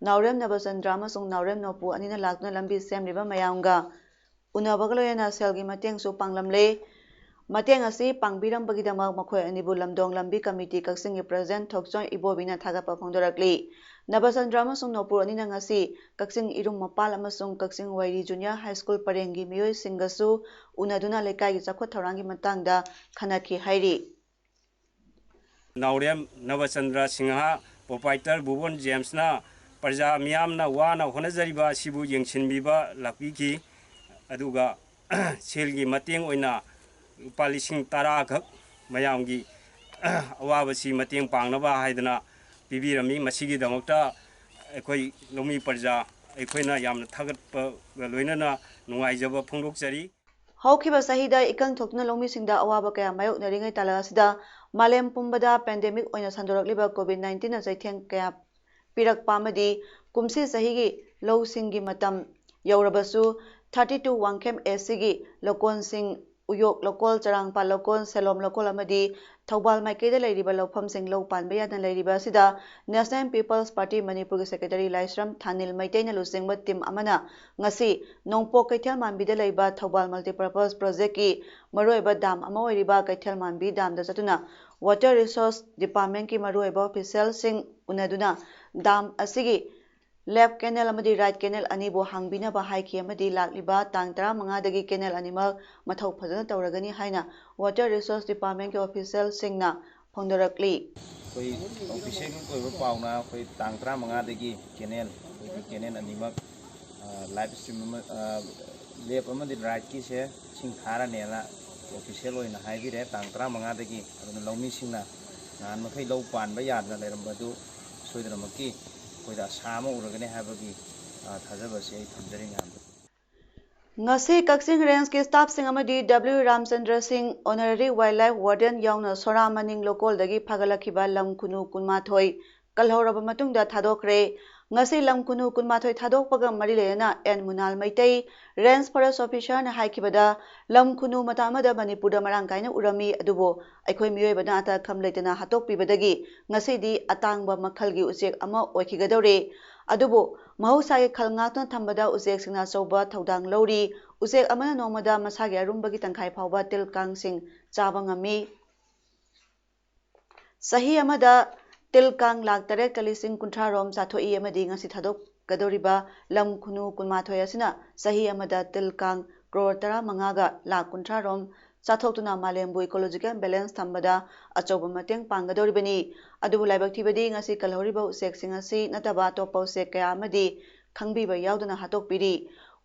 ꯅꯥꯎꯔꯦꯝ ꯅꯕꯆꯟꯗ꯭ꯔ ꯑꯃꯁꯨꯡ ꯅꯥꯎꯔꯦꯝ ꯅꯣꯄꯨ ꯑꯅꯤꯅ ꯂꯥꯛꯇꯨꯅ ꯂꯝꯕꯤ ꯁꯦꯝꯂꯤꯕ ꯃꯌꯥꯝꯒ ꯎꯅꯕꯒ ꯂꯣꯏꯅꯅ ꯁꯦꯜꯒꯤ ꯃꯇꯦꯡꯁꯨ ꯄꯥꯡꯂꯝꯂꯦ꯫ ꯃꯇꯦꯡ ꯑꯁꯤ ꯄꯥꯡꯕꯤꯔꯝꯕꯒꯤꯗꯃꯛ ꯃꯈꯣꯏ ꯑꯅꯤꯕꯨ ꯂꯝꯗꯣꯡ ꯂꯝꯕꯤ ꯀꯃꯤꯇꯤ ꯀꯛꯆꯤꯡꯒꯤ ꯄ꯭ꯔꯁꯤꯗꯦꯟꯠ ꯊꯣꯛꯆꯣꯝ ꯏꯕꯣꯕꯤꯅ ꯊꯥꯒꯠꯄ ꯐꯣꯡꯗꯣꯔꯛꯂꯤ꯫ ꯅꯕꯆꯟꯗ꯭ꯔ ꯑꯃꯁꯨꯡ ꯅꯣꯄꯨꯔ ꯑꯅꯤꯅ ꯉꯁꯤ ꯀꯛꯆꯤꯡ ꯏꯔꯨꯝ ꯃꯄꯥꯜ ꯑꯃꯁꯨꯡ ꯀꯛꯆꯤꯡ ꯋꯥꯏꯔꯤ ꯖꯨꯅꯤꯌꯔ ꯍꯥꯏ ꯁ꯭ꯀꯨꯜ ꯄꯔꯦꯡꯒꯤ ꯃꯤꯑꯣꯏꯁꯤꯡꯒꯁꯨ ꯎꯅꯗꯨꯅ ꯂꯩꯀꯥꯏꯒꯤ ꯆꯥꯎꯈꯠ ꯊꯧꯔꯥꯡꯒꯤ ꯃꯇꯥꯡꯗ ꯈꯟꯅꯈꯤ ꯍꯥꯏꯔꯤ꯫ ꯅꯥꯎꯔꯦꯝ ꯅꯕꯆꯟꯗ꯭ꯔ ꯁꯤꯡꯍ, ꯄ꯭ꯔꯣꯄꯥꯏꯇꯔ ꯚꯨꯕꯟ ꯖꯦꯝꯁꯅ ꯄ꯭ꯔꯖꯥ ꯃꯤꯌꯥꯝꯅ ꯋꯥꯅ ꯍꯣꯠꯅꯖꯔꯤꯕ ꯑꯁꯤꯕꯨ ꯌꯦꯡꯁꯤꯟꯕꯤꯕ ꯂꯥꯛꯄꯤꯈꯤ꯫ ꯑꯗꯨꯒ ꯁꯦꯜꯒꯤ ꯃꯇꯦꯡ ꯑꯣꯏꯅ ꯂꯨꯄꯥ ꯂꯤꯁꯤꯡ ꯇꯔꯥ ꯈꯛ ꯃꯌꯥꯝꯒꯤ ꯑꯋꯥꯕꯁꯤ ꯃꯇꯦꯡ ꯄꯥꯡꯅꯕ ꯍꯥꯏꯗꯅ ꯄꯤꯕꯤꯔꯝꯃꯤ꯫ ꯃꯁꯤꯒꯤꯗꯃꯛꯇ ꯑꯩꯈꯣꯏ ꯂꯧꯃꯤ ꯄ꯭ꯔꯖꯥ ꯑꯩꯈꯣꯏꯅ ꯌꯥꯝꯅ ꯊꯥꯒꯠꯄꯒ ꯂꯣꯏꯅꯅ ꯅꯨꯡꯉꯥꯏꯖꯕ ꯐꯣꯡꯗꯣꯛꯆꯔꯤ꯫ ꯍꯧꯈꯤꯕ ꯆꯍꯤꯗ ꯏꯀꯪ ꯊꯣꯛꯇꯨꯅ ꯂꯧꯃꯤꯁꯤꯡꯗ ꯑꯋꯥꯕ ꯀꯌꯥ ꯃꯥꯌꯣꯛꯅꯔꯤꯉꯩ ꯇꯥꯂꯛ ꯑꯁꯤꯗ ꯃꯥꯂꯦꯝ ꯄꯨꯝꯕꯗ ꯄꯦꯟꯗꯦꯃꯤꯛ ꯑꯣꯏꯅ ꯁꯟꯗꯣꯔꯛꯂꯤꯕ ꯀꯣꯚꯤꯗ ꯅꯥꯏꯟꯇꯤꯟꯅ ꯆꯩꯊꯦꯡ ꯀꯌꯥ ꯄꯤꯔꯛꯄ ꯑꯃꯗꯤ ꯀꯨꯝꯁꯤ ꯆꯍꯤꯒꯤ ꯂꯧꯁꯤꯡꯒꯤ ꯃꯇꯝ ꯌꯧꯔꯕꯁꯨ ꯊꯥꯔꯇꯤ ꯇꯨ ꯋꯥꯡꯈꯦꯝ ꯑꯦꯁ ꯁꯤꯒꯤ ꯂꯧꯀꯣꯟꯁꯤꯡ ꯎꯌꯣꯛ ꯂꯧꯀꯣꯜ, ꯆꯔꯥꯡꯄꯥꯠ ꯂꯧꯀꯣꯜ, ꯁꯦꯂꯣꯝ ꯂꯧꯀꯣꯜ ꯑꯃꯗꯤ ꯊꯧꯕꯥꯜ ꯃꯥꯏꯀꯩꯗ ꯂꯩꯔꯤꯕ ꯂꯧꯐꯝꯁꯤꯡ ꯂꯧ ꯄꯥꯟꯕ ꯌꯥꯗꯅ ꯂꯩꯔꯤꯕ ꯑꯁꯤꯗ National People's Party ꯃꯅꯤꯄꯨꯔꯒꯤ ꯁꯦꯀ꯭ꯔꯦꯇꯔꯤ ꯂꯥꯏꯁ꯭ꯔꯝ ꯊꯥꯅꯤꯜ ꯃꯩꯇꯩꯅ ꯂꯨꯆꯤꯡꯕ ꯇꯤꯝ ꯑꯃꯅ ꯉꯁꯤ ꯅꯣꯡꯄꯣꯛ ꯀꯩꯊꯦꯜ ꯃꯥꯟꯕꯤꯗ ꯂꯩꯕ ꯊꯧꯕꯥꯜ ꯃꯜꯇꯤꯄꯔꯄꯁ ꯄ꯭ꯔꯣꯖꯦꯛꯀꯤ ꯃꯔꯨꯑꯣꯏꯕ ꯗꯥꯝ ꯑꯃ ꯑꯣꯏꯔꯤꯕ ꯀꯩꯊꯦꯜ ꯃꯥꯟꯕꯤ ꯗꯥꯝꯗ ꯆꯠꯇꯨꯅ ꯋꯥꯇꯔ ꯔꯤꯁꯣꯔꯁ ꯗꯤꯄꯥꯔꯠꯃꯦꯟꯠꯀꯤ ꯃꯔꯨꯑꯣꯏꯕ ꯑꯣꯐꯤꯁꯤꯌꯦꯜꯁꯤꯡ ꯎꯅꯗꯨꯅ ꯗꯥꯝ ꯑꯁꯤꯒꯤ ꯂꯦꯐ ꯀꯦꯅꯦꯜ ꯑꯃꯗꯤ ꯔꯥꯏꯠ ꯀꯦꯅꯦꯜ ꯑꯅꯤꯕꯨ ꯍꯥꯡꯕꯤꯅꯕ ꯍꯥꯏꯈꯤ ꯑꯃꯗꯤ ꯂꯥꯛꯂꯤꯕ ꯇꯥꯡ ꯇꯔꯥꯃꯉꯥꯗꯒꯤ ꯀꯦꯅꯦꯜ ꯑꯅꯤꯃꯛ ꯃꯊꯧ ꯐꯖꯅ ꯇꯧꯔꯒꯅꯤ ꯍꯥꯏꯅ ꯋꯥꯇꯔ ꯔꯤꯁꯣꯔꯁ ꯗꯤꯄꯥꯔꯠꯃꯦꯟꯠꯀꯤ ꯑꯣꯐꯤꯁꯤꯌꯦꯜꯁꯤꯡꯅ ꯐꯣꯡꯗꯣꯔꯛꯂꯤ꯫ ꯑꯩꯈꯣꯏ ꯑꯣꯐꯤꯁꯤꯌꯦꯜꯒꯤ ꯑꯣꯏꯕ ꯄꯥꯎꯅ ꯑꯩꯈꯣꯏ ꯇꯥꯡ ꯇꯔꯥꯃꯉꯥꯗꯒꯤ ꯀꯦꯅꯦꯜ, ꯑꯩꯈꯣꯏꯒꯤ ꯀꯦꯅꯦꯜ ꯑꯅꯤꯃꯛ, ꯂꯦꯐ ꯏꯁꯇ꯭ꯔꯤꯝ ꯑꯃ, ꯂꯦꯐ ꯑꯃꯗꯤ ꯔꯥꯏꯠꯀꯤꯁꯦ ꯏꯁꯤꯡ ꯊꯥꯔꯅꯦꯅ ꯑꯣꯐꯤꯁꯤꯌꯦꯜ ꯑꯣꯏꯅ ꯍꯥꯏꯕꯤꯔꯦ ꯇꯥꯡ ꯇꯔꯥꯃꯉꯥꯗꯒꯤ꯫ ꯑꯗꯨꯅ ꯂꯧꯃꯤꯁꯤꯡꯅ ꯅꯍꯥꯟ ꯃꯈꯩ ꯂꯧ ꯄꯥꯟꯕ ꯌꯥꯗꯅ ꯂꯩꯔꯝꯕꯗꯨ ꯁꯣꯏꯗꯅꯃꯛꯀꯤ ꯑꯩꯈꯣꯏꯗ ꯑꯁꯥ ꯑꯃ ꯎꯔꯒꯅꯤ ꯍꯥꯏꯕꯒꯤ, ꯑ, ꯊꯥꯖꯕ ꯑꯁꯤ ꯑꯩ ꯊꯝꯖꯔꯤ ꯃꯌꯥꯝꯗ꯫ ꯉꯁꯤ ꯀꯛꯆꯤꯡ ꯔꯦꯟꯖꯀꯤ ꯁ꯭ꯇꯥꯐꯁꯤꯡ ꯑꯃꯗꯤ ꯗꯕ꯭ꯂꯤꯎ ꯔꯥꯃꯆꯟꯗ꯭ꯔ ꯁꯤꯡ, ꯑꯣꯅꯔꯦꯔꯤ ꯋꯥꯏꯜꯗ ꯂꯥꯏꯐ ꯋꯥꯔꯗꯦꯟ ꯌꯥꯎꯅ ꯁꯣꯔꯥ ꯃꯅꯤꯡ ꯂꯧꯀꯣꯜꯗꯒꯤ ꯐꯥꯒꯠꯂꯛꯈꯤꯕ ꯂꯝ ꯈꯨꯅꯨ ꯀꯨꯟꯃꯥꯊꯣꯏ ꯀꯜꯍꯧꯔꯕ ꯃꯇꯨꯡꯗ ꯊꯥꯗꯣꯛꯈ꯭ꯔꯦ꯫ ꯉꯁꯤ ꯂꯝ ꯈꯨꯅꯨ ꯀꯨꯟꯃꯥꯊꯣꯏ ꯊꯥꯗꯣꯛꯄꯒ ꯃꯔꯤ ꯂꯩꯅꯅ ꯑꯦꯟ ꯃꯨꯅꯥꯜ ꯃꯩꯇꯩ, ꯔꯦꯟꯖ ꯐꯣꯔꯦꯁ ꯑꯣꯐꯤꯁꯥꯔꯅ ꯍꯥꯏꯈꯤꯕꯗ, ꯂꯝ ꯈꯨꯅꯨ ꯃꯇꯝ ꯑꯃꯗ ꯃꯅꯤꯄꯨꯔꯗ ꯃꯔꯥꯡ ꯀꯥꯏꯅ ꯎꯔꯝꯃꯤ, ꯑꯗꯨꯕꯨ ꯑꯩꯈꯣꯏ ꯃꯤꯑꯣꯏꯕꯅ ꯑꯇꯈꯝ ꯂꯩꯇꯅ ꯍꯥꯠꯇꯣꯛꯄꯤꯕꯗꯒꯤ ꯉꯁꯤꯗꯤ ꯑꯇꯥꯡꯕ ꯃꯈꯜꯒꯤ ꯎꯆꯦꯛ ꯑꯃ ꯑꯣꯏꯈꯤꯒꯗꯧꯔꯦ꯫ ꯑꯗꯨꯕꯨ ꯃꯍꯧꯁꯥꯒꯤ ꯈꯜ ꯉꯥꯛꯇꯨꯅ ꯊꯝꯕꯗ ꯎꯆꯦꯛꯁꯤꯡꯅ ꯑꯆꯧꯕ ꯊꯧꯗꯥꯡ ꯂꯧꯔꯤ꯫ ꯎꯆꯦꯛ ꯑꯃꯅ ꯅꯣꯡꯃꯗ ꯃꯁꯥꯒꯤ ꯑꯔꯨꯝꯕꯒꯤ ꯇꯪꯈꯥꯏ ꯐꯥꯎꯕ ꯇꯤꯜ ꯀꯥꯡꯁꯤꯡ ꯆꯥꯕ ꯉꯝꯃꯤ꯫ ꯆꯍꯤ ꯑꯃꯗ ꯇꯤꯜ ꯀꯥꯡ ꯂꯥꯈ ꯇꯔꯦꯠꯀ ꯂꯤꯁꯤꯡ ꯀꯨꯟꯊ꯭ꯔꯥ ꯔꯣꯝ ꯆꯥꯊꯣꯛꯏ ꯑꯃꯗꯤ ꯉꯁꯤ ꯊꯥꯗꯣꯛꯀꯗꯧꯔꯤꯕ ꯂꯝ ꯈꯨꯅꯨ ꯀꯨꯟꯃꯥꯊꯣꯏ ꯑꯁꯤꯅ ꯆꯍꯤ ꯑꯃꯗ ꯇꯤꯜ ꯀꯥꯡ ꯀ꯭ꯔꯣꯔ ꯇꯔꯥꯃꯉꯥꯒ ꯂꯥꯈ ꯀꯨꯟꯊ꯭ꯔꯥ ꯔꯣꯝ ꯆꯥꯊꯣꯛꯇꯨꯅ ꯃꯥꯂꯦꯝꯕꯨ ꯏꯀꯣꯂꯣꯖꯤꯀꯦꯜ ꯕꯦꯂꯦꯟꯁ ꯊꯝꯕꯗ ꯑꯆꯧꯕ ꯃꯇꯦꯡ ꯄꯥꯡꯒꯗꯧꯔꯤꯕꯅꯤ꯫ ꯑꯗꯨꯕꯨ ꯂꯥꯏꯕꯛ ꯊꯤꯕꯗꯤ ꯉꯁꯤ ꯀꯜꯍꯧꯔꯤꯕ ꯎꯆꯦꯛꯁꯤꯡ ꯑꯁꯤ ꯅꯠꯇꯕ ꯑꯇꯣꯞꯄ ꯎꯆꯦꯛ ꯀꯌꯥ ꯑꯃꯗꯤ ꯈꯪꯕꯤꯕ ꯌꯥꯎꯗꯅ ꯍꯥꯠꯇꯣꯛꯄꯤꯔꯤ꯫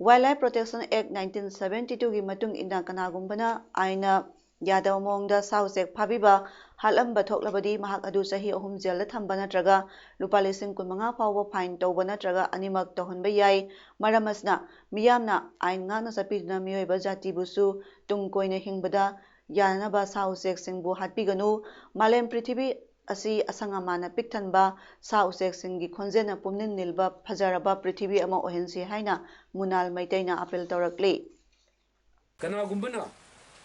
Wildlife Protection Act nineteen seventy ꯇꯨꯒꯤ ꯃꯇꯨꯡ ꯏꯟꯅ ꯀꯅꯥꯒꯨꯝꯕꯅ ꯑꯥꯏꯟꯅ ꯌꯥꯗꯕ ꯃꯑꯣꯡꯗ ꯁꯥ ꯎꯆꯦꯛ ꯐꯥꯕꯤꯕ, ꯍꯥꯠꯂꯝꯕ ꯊꯣꯛꯂꯕꯗꯤ ꯃꯍꯥꯛ ꯑꯗꯨ ꯆꯍꯤ ꯑꯍꯨꯝ ꯖꯦꯜꯗ ꯊꯝꯕ ꯅꯠꯇ꯭ꯔꯒ ꯂꯨꯄꯥ ꯂꯤꯁꯤꯡ ꯀꯨꯟꯃꯉꯥ ꯐꯥꯎꯕ ꯐꯥꯏꯟ ꯇꯧꯕ ꯅꯠꯇ꯭ꯔꯒ ꯑꯅꯤꯃꯛ ꯇꯧꯍꯟꯕ ꯌꯥꯏ꯫ ꯃꯔꯝ ꯑꯁꯤꯅ ꯃꯤꯌꯥꯝꯅ ꯑꯥꯏꯟ ꯉꯥꯛꯅ ꯆꯠꯄꯤꯗꯨꯅ ꯃꯤꯑꯣꯏꯕ ꯖꯥꯇꯤꯕꯨꯁꯨ ꯇꯨꯡ ꯀꯣꯏꯅ ꯍꯤꯡꯕꯗ ꯌꯥꯅꯅꯕ ꯁꯥ ꯎꯆꯦꯛꯁꯤꯡꯕꯨ ꯍꯥꯠꯄꯤꯒꯅꯨ꯫ ꯃꯥꯂꯦꯝ ꯄ꯭ꯔꯤꯊꯤꯕꯤ ꯑꯁꯤ ꯑꯁꯪ ꯑꯃꯥꯟꯅ ꯄꯤꯛ ꯊꯟꯕ, ꯁꯥ ꯎꯆꯦꯛꯁꯤꯡꯒꯤ ꯈꯣꯟꯖꯦꯜꯅ ꯄꯨꯝꯅꯤꯜ ꯅꯤꯜꯕ ꯐꯖꯔꯕ ꯄ꯭ꯔꯤꯊꯤꯕꯤ ꯑꯃ ꯑꯣꯏꯍꯟꯁꯤ ꯍꯥꯏꯅ ꯃꯨꯅꯥꯜ ꯃꯩꯇꯩꯅ ꯑꯥꯄꯤꯜ ꯇꯧꯔꯛꯂꯤ꯫ ꯀꯅꯥꯒꯨꯝꯕꯅ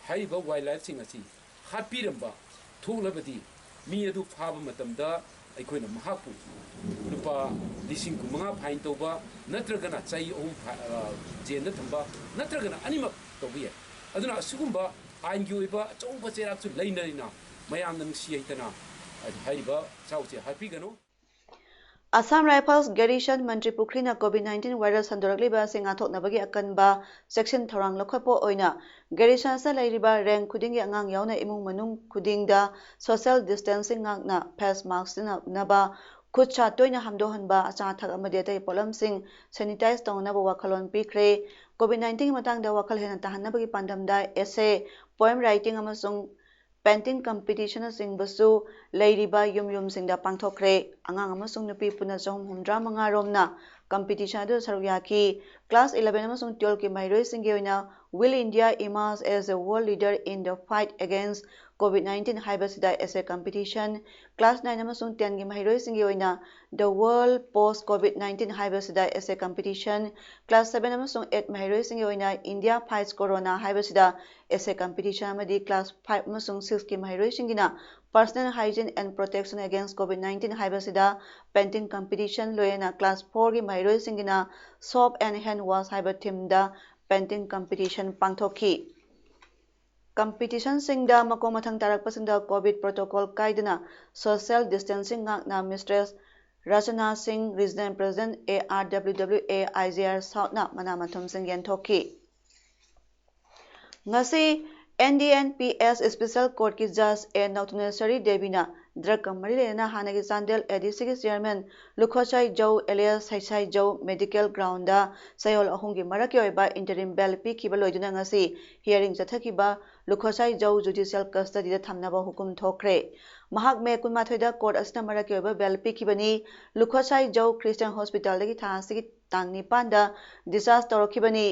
ꯍꯥꯏꯔꯤꯕ ꯋꯥꯏꯜ ꯂꯥꯏꯐꯁꯤꯡ ꯑꯁꯤ ꯍꯥꯠꯄꯤꯔꯝꯕ ꯊꯣꯛꯂꯕꯗꯤ, ꯃꯤ ꯑꯗꯨ ꯐꯥꯕ ꯃꯇꯝꯗ ꯑꯩꯈꯣꯏꯅ ꯃꯍꯥꯛꯄꯨ ꯂꯨꯄꯥ ꯂꯤꯁꯤꯡ ꯀꯨꯟꯃꯉꯥ ꯐꯥꯏꯟ ꯇꯧꯕ ꯅꯠꯇ꯭ꯔꯒꯅ ꯆꯍꯤ ꯑꯍꯨꯝ ꯐꯥ-, ꯑ, ꯖꯦꯜꯗ ꯊꯝꯕ ꯅꯠꯇ꯭ꯔꯒꯅ ꯑꯅꯤꯃꯛ ꯇꯧꯕ ꯌꯥꯏ꯫ ꯑꯗꯨꯅ ꯑꯁꯤꯒꯨꯝꯕ ꯑꯥꯏꯟꯒꯤ ꯑꯣꯏꯕ ꯑꯆꯧꯕ ꯆꯩꯔꯥꯛꯁꯨ ꯂꯩꯅꯔꯤꯅ ꯃꯌꯥꯝꯅ ꯅꯨꯡꯁꯤ ꯍꯩꯇꯅ ꯍꯥꯏꯔꯤꯕ ꯁꯥ ꯎꯆꯦꯛ ꯍꯥꯠꯄꯤꯒꯅꯨ꯫ ꯑꯁꯥꯝ ꯔꯥꯏꯐꯜꯁ ꯒꯦꯔꯤꯁꯟ ꯃꯟꯇ꯭ꯔꯤ ꯄꯨꯈ꯭ꯔꯤꯅ ꯀꯣꯚꯤꯗ ꯅꯥꯏꯟꯇꯤꯟ ꯚꯥꯏꯔꯁ ꯁꯟꯗꯣꯔꯛꯂꯤꯕ ꯑꯁꯤ ꯉꯥꯛꯊꯣꯛꯅꯕꯒꯤ ꯑꯀꯟꯕ ꯆꯦꯛꯁꯤꯟ ꯊꯧꯔꯥꯡ ꯂꯧꯈꯠꯄ ꯑꯣꯏꯅ ꯒꯦꯔꯤꯁꯟꯁꯇ ꯂꯩꯔꯤꯕ ꯔꯦꯡ ꯈꯨꯗꯤꯡꯒꯤ ꯑꯉꯥꯡ ꯌꯥꯎꯅ ꯏꯃꯨꯡ ꯃꯅꯨꯡ ꯈꯨꯗꯤꯡꯗ ꯁꯣꯁꯤꯌꯦꯜ ꯗꯤꯁꯇꯦꯟꯁꯤꯡ ꯉꯥꯛꯅ ꯐꯦꯁ ꯃꯥꯁꯛ ꯁꯤꯖꯤꯟꯅꯅꯕ, ꯈꯨꯠ ꯁꯥ ꯇꯣꯏꯅ ꯍꯥꯝꯗꯣꯛꯍꯟꯕ, ꯑꯆꯥ ꯑꯊꯛ ꯑꯃꯗꯤ ꯑꯇꯩ ꯄꯣꯠꯂꯝꯁꯤꯡ ꯁꯦꯅꯤꯇꯥꯏꯖ ꯇꯧꯅꯅꯕ ꯋꯥꯈꯜꯂꯣꯟ ꯄꯤꯈ꯭ꯔꯦ꯫ ꯀꯣꯚꯤꯗ ꯅꯥꯏꯟꯇꯤꯟꯒꯤ ꯃꯇꯥꯡꯗ ꯋꯥꯈꯜ ꯍꯦꯟꯅ ꯇꯥꯍꯟꯅꯕꯒꯤ ꯄꯥꯟꯗꯝꯗ essay, poem writing ꯑꯃꯁꯨꯡ painting competition ꯅꯆꯤꯡꯕꯁꯨ ꯂꯩꯔꯤꯕ ꯌꯨꯝ ꯌꯨꯝꯁꯤꯡꯗ ꯄꯥꯡꯊꯣꯛꯈ꯭ꯔꯦ꯫ ꯑꯉꯥꯡ ꯑꯃꯁꯨꯡ ꯅꯨꯄꯤ ꯄꯨꯟꯅ ꯆꯍꯨꯝ ꯍꯨꯝꯗ꯭ꯔꯥ ꯃꯉꯥ ꯔꯣꯝꯅ competition ꯑꯗꯨꯗ ꯁꯔꯨꯛ ꯌꯥꯈꯤ꯫ Class eleven ꯑꯃꯁꯨꯡ twelve ꯀꯤ ꯃꯍꯩꯔꯣꯏꯁꯤꯡꯒꯤ ꯑꯣꯏꯅ Will India Emerge as a World Leader in the Fight Against COVID nineteen ꯍꯥꯏꯕꯁꯤꯗ essay competition, class nine ꯑꯃꯁꯨꯡ ten ꯒꯤ ꯃꯍꯩꯔꯣꯏꯁꯤꯡꯒꯤ ꯑꯣꯏꯅ The World Post COVID nineteen ꯍꯥꯏꯕꯁꯤꯗ essay competition, class seven ꯑꯃꯁꯨꯡ eight ꯃꯍꯩꯔꯣꯏꯁꯤꯡꯒꯤ ꯑꯣꯏꯅ India Fights Corona ꯍꯥꯏꯕꯁꯤꯗ essay competition ꯑꯃꯗꯤ class five ꯑꯃꯁꯨꯡ six ꯀꯤ ꯃꯍꯩꯔꯣꯏꯁꯤꯡꯒꯤꯅ Personal Hygiene and Protection Against COVID nineteen ꯍꯥꯏꯕꯁꯤꯗ painting competition, ꯂꯣꯏꯅꯅ class four ꯒꯤ ꯃꯍꯩꯔꯣꯏꯁꯤꯡꯒꯤꯅ Soap and Hand Wash ꯍꯥꯏꯕ theme ꯗ painting competition ꯄꯥꯡꯊꯣꯛꯈꯤ꯫ Competition ꯁꯤꯡꯗ ꯃꯈꯣꯡ ꯃꯊꯪ ꯇꯥꯔꯛꯄꯁꯤꯡꯗ COVID protocol ꯀꯥꯏꯗꯅ social distancing ꯉꯥꯛꯅ Mistress ꯔꯆꯅꯥ ꯁꯤꯡ, Regional President, A R W W A I G R South ꯅ ꯃꯅꯥ ꯃꯊꯨꯝꯁꯤꯡ ꯌꯦꯟꯊꯣꯛꯈꯤ꯫ ꯉꯁꯤ N D N P S Special Court ꯀꯤ Judge A ꯅꯧꯇꯨꯅꯦꯁꯔꯤ ꯗꯦꯕꯤꯅ drug ꯀ ꯃꯔꯤ ꯂꯩꯅꯅ ꯍꯥꯟꯅꯒꯤ ꯆꯥꯟꯗꯦꯜ A D C ꯒꯤ chairman ꯂꯨꯈꯣꯁꯥꯏ ꯖꯧ alias ꯁꯩꯁꯥꯏ ꯖꯧ medical ground ꯗ ꯆꯌꯣꯜ ꯑꯍꯨꯝꯒꯤ ꯃꯔꯛꯀꯤ ꯑꯣꯏꯕ interim bail ꯄꯤꯈꯤꯕ ꯂꯣꯏꯗꯨꯅ ꯉꯁꯤ hearing ꯆꯠꯊꯈꯤꯕ ꯂꯨꯈꯣꯁꯥꯏ ꯖꯧ ꯖꯨꯗꯤꯁꯤꯌꯦꯜ ꯀꯁꯇꯗꯤꯗ ꯊꯝꯅꯕ ꯍꯨꯀꯨꯝ ꯊꯣꯛꯈ꯭ꯔꯦ꯫ ꯃꯍꯥꯛ ꯃꯦ ꯀꯨꯟꯃꯥꯊꯣꯏꯗ ꯀꯣꯔꯠ ꯑꯁꯤꯅ ꯃꯔꯛꯀꯤ ꯑꯣꯏꯕ ꯕꯦꯜ ꯄꯤꯈꯤꯕꯅꯤ꯫ ꯂꯨꯈꯣꯁꯥꯏ ꯖꯧ ꯈ꯭ꯔꯤꯁꯇꯤꯌꯥꯟ ꯍꯣꯁꯄꯤꯇꯥꯜꯗꯒꯤ ꯊꯥ ꯑꯁꯤꯒꯤ ꯇꯥꯡ ꯅꯤꯄꯥꯟꯗ ꯗꯤꯁꯆꯥꯔꯖ ꯇꯧꯔꯛꯈꯤꯕꯅꯤ꯫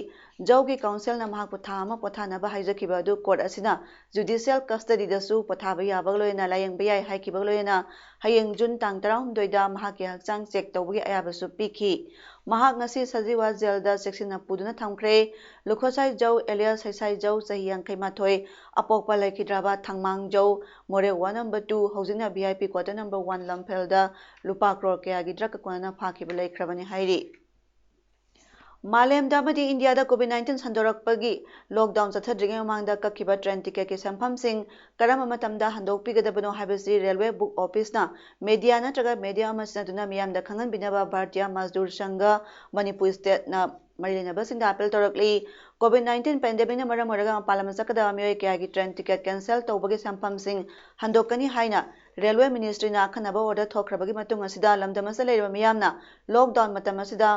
ꯖꯧꯒꯤ ꯀꯥꯎꯟꯁꯤꯜꯅ ꯃꯍꯥꯛꯄꯨ ꯊꯥ ꯑꯃ ꯄꯣꯊꯥꯅꯕ ꯍꯥꯏꯖꯈꯤꯕ ꯑꯗꯨ ꯀꯣꯔꯠ ꯑꯁꯤꯅ ꯖꯨꯗꯤꯁꯤꯌꯦꯜ ꯀꯁꯇꯗꯤꯗꯁꯨ ꯄꯣꯊꯥꯕ ꯌꯥꯕꯒ ꯂꯣꯏꯅꯅ ꯂꯥꯌꯦꯡꯕ ꯌꯥꯏ ꯍꯥꯏꯈꯤꯕꯒ ꯂꯣꯏꯅꯅ ꯍꯌꯦꯡ ꯖꯨꯟ ꯇꯥꯡ ꯇꯔꯥꯍꯨꯝꯗꯣꯏꯗ ꯃꯍꯥꯛꯀꯤ ꯍꯛꯆꯥꯡ ꯆꯦꯛ ꯇꯧꯕꯒꯤ ꯑꯌꯥꯕꯁꯨ ꯄꯤꯈꯤ꯫ ꯃꯍꯥꯛ ꯉꯁꯤ ꯁꯖꯤꯋꯥ ꯖꯦꯜꯗ ꯆꯦꯛꯁꯤꯟꯅ ꯄꯨꯗꯨꯅ ꯊꯝꯈ꯭ꯔꯦ꯫ ꯂꯨꯈꯣꯁꯥꯏ ꯖꯧ ꯑꯦꯂꯤꯌꯥꯁ ꯁꯩꯁꯥꯏ ꯖꯧ, ꯆꯍꯤ ꯌꯥꯡꯈꯩ ꯃꯥꯊꯣꯏ, ꯑꯄꯣꯛꯄ ꯂꯩꯈꯤꯗ꯭ꯔꯕ ꯊꯥꯡꯃꯥꯡ Jou, Moreh ward number two, ꯍꯧꯖꯤꯛꯅ V I P quarter number one ꯂꯝꯐꯦꯜꯗ ꯂꯨꯄꯥ ꯀ꯭ꯔꯣꯔ ꯀꯌꯥꯒꯤ ꯗ꯭ꯔꯒꯀ ꯀꯣꯟꯅꯅ ꯐꯥꯈꯤꯕ ꯂꯩꯈ꯭ꯔꯕꯅꯤ ꯍꯥꯏꯔꯤ꯫ ꯃꯥꯂꯦꯝꯗ ꯑꯃꯗꯤ ꯏꯟꯗꯤꯌꯥꯗ ꯀꯣꯚꯤꯗ ꯅꯥꯏꯟꯇꯤꯟ ꯁꯟꯗꯣꯔꯛꯄꯒꯤ ꯂꯣꯛꯗꯥꯎꯟ ꯆꯠꯊꯗ꯭ꯔꯤꯉꯩ ꯃꯃꯥꯡꯗ ꯀꯛꯈꯤꯕ ꯇ꯭ꯔꯦꯟ ꯇꯤꯀꯦꯠꯀꯤ ꯁꯦꯟꯐꯝꯁꯤꯡ ꯀꯔꯝꯕ ꯃꯇꯝꯗ ꯍꯟꯗꯣꯛꯄꯤꯒꯗꯕꯅꯣ ꯍꯥꯏꯕꯁꯤ ꯔꯦꯜꯋꯦ ꯕꯨꯛ ꯑꯣꯐꯤꯁꯅ ꯃꯦꯗꯤꯌꯥ ꯅꯠꯇ꯭ꯔꯒ ꯃꯦꯗꯤꯌꯝ ꯑꯃ ꯁꯤꯖꯤꯟꯅꯗꯨꯅ ꯃꯤꯌꯥꯝꯗ ꯈꯪꯍꯟꯕꯤꯅꯕ ꯚꯥꯔꯇꯤꯌꯥ ꯃꯖꯗꯨꯔ ꯁꯪꯘ ꯃꯅꯤꯄꯨꯔ ꯁ꯭ꯇꯦꯠꯅ ꯃꯔꯤ ꯂꯩꯅꯕꯁꯤꯡꯗ ꯑꯥꯄꯤꯜ ꯇꯧꯔꯛꯂꯤ꯫ ꯀꯣꯚꯤꯗ ꯅꯥꯏꯟꯇꯤꯟ ꯄꯦꯟꯗꯦꯃꯤꯛꯅ ꯃꯔꯝ ꯑꯣꯏꯔꯒ ꯃꯄꯥꯟ ꯂꯝꯗ ꯆꯠꯀꯗꯕ ꯃꯤꯑꯣꯏ ꯀꯌꯥꯒꯤ ꯇ꯭ꯔꯦꯟ ꯇꯤꯀꯦꯠ ꯀꯦꯟꯁꯦꯜ ꯇꯧꯕꯒꯤ ꯁꯦꯟꯐꯝꯁꯤꯡ ꯍꯟꯗꯣꯛꯀꯅꯤ ꯍꯥꯏꯅ ꯔꯦꯜꯋꯦ ꯃꯤꯅꯤꯁꯇ꯭ꯔꯤꯅ ꯑꯈꯟꯅꯕ ꯑꯣꯔꯗꯔ ꯊꯣꯛꯈ꯭ꯔꯕꯒꯤ ꯃꯇꯨꯡ ꯑꯁꯤꯗ ꯂꯝꯗꯝ ꯑꯁꯤꯗ ꯂꯩꯔꯤꯕ ꯃꯤꯌꯥꯝꯅ ꯂꯣꯛꯗꯥꯎꯟ ꯃꯇꯝ ꯑꯁꯤꯗ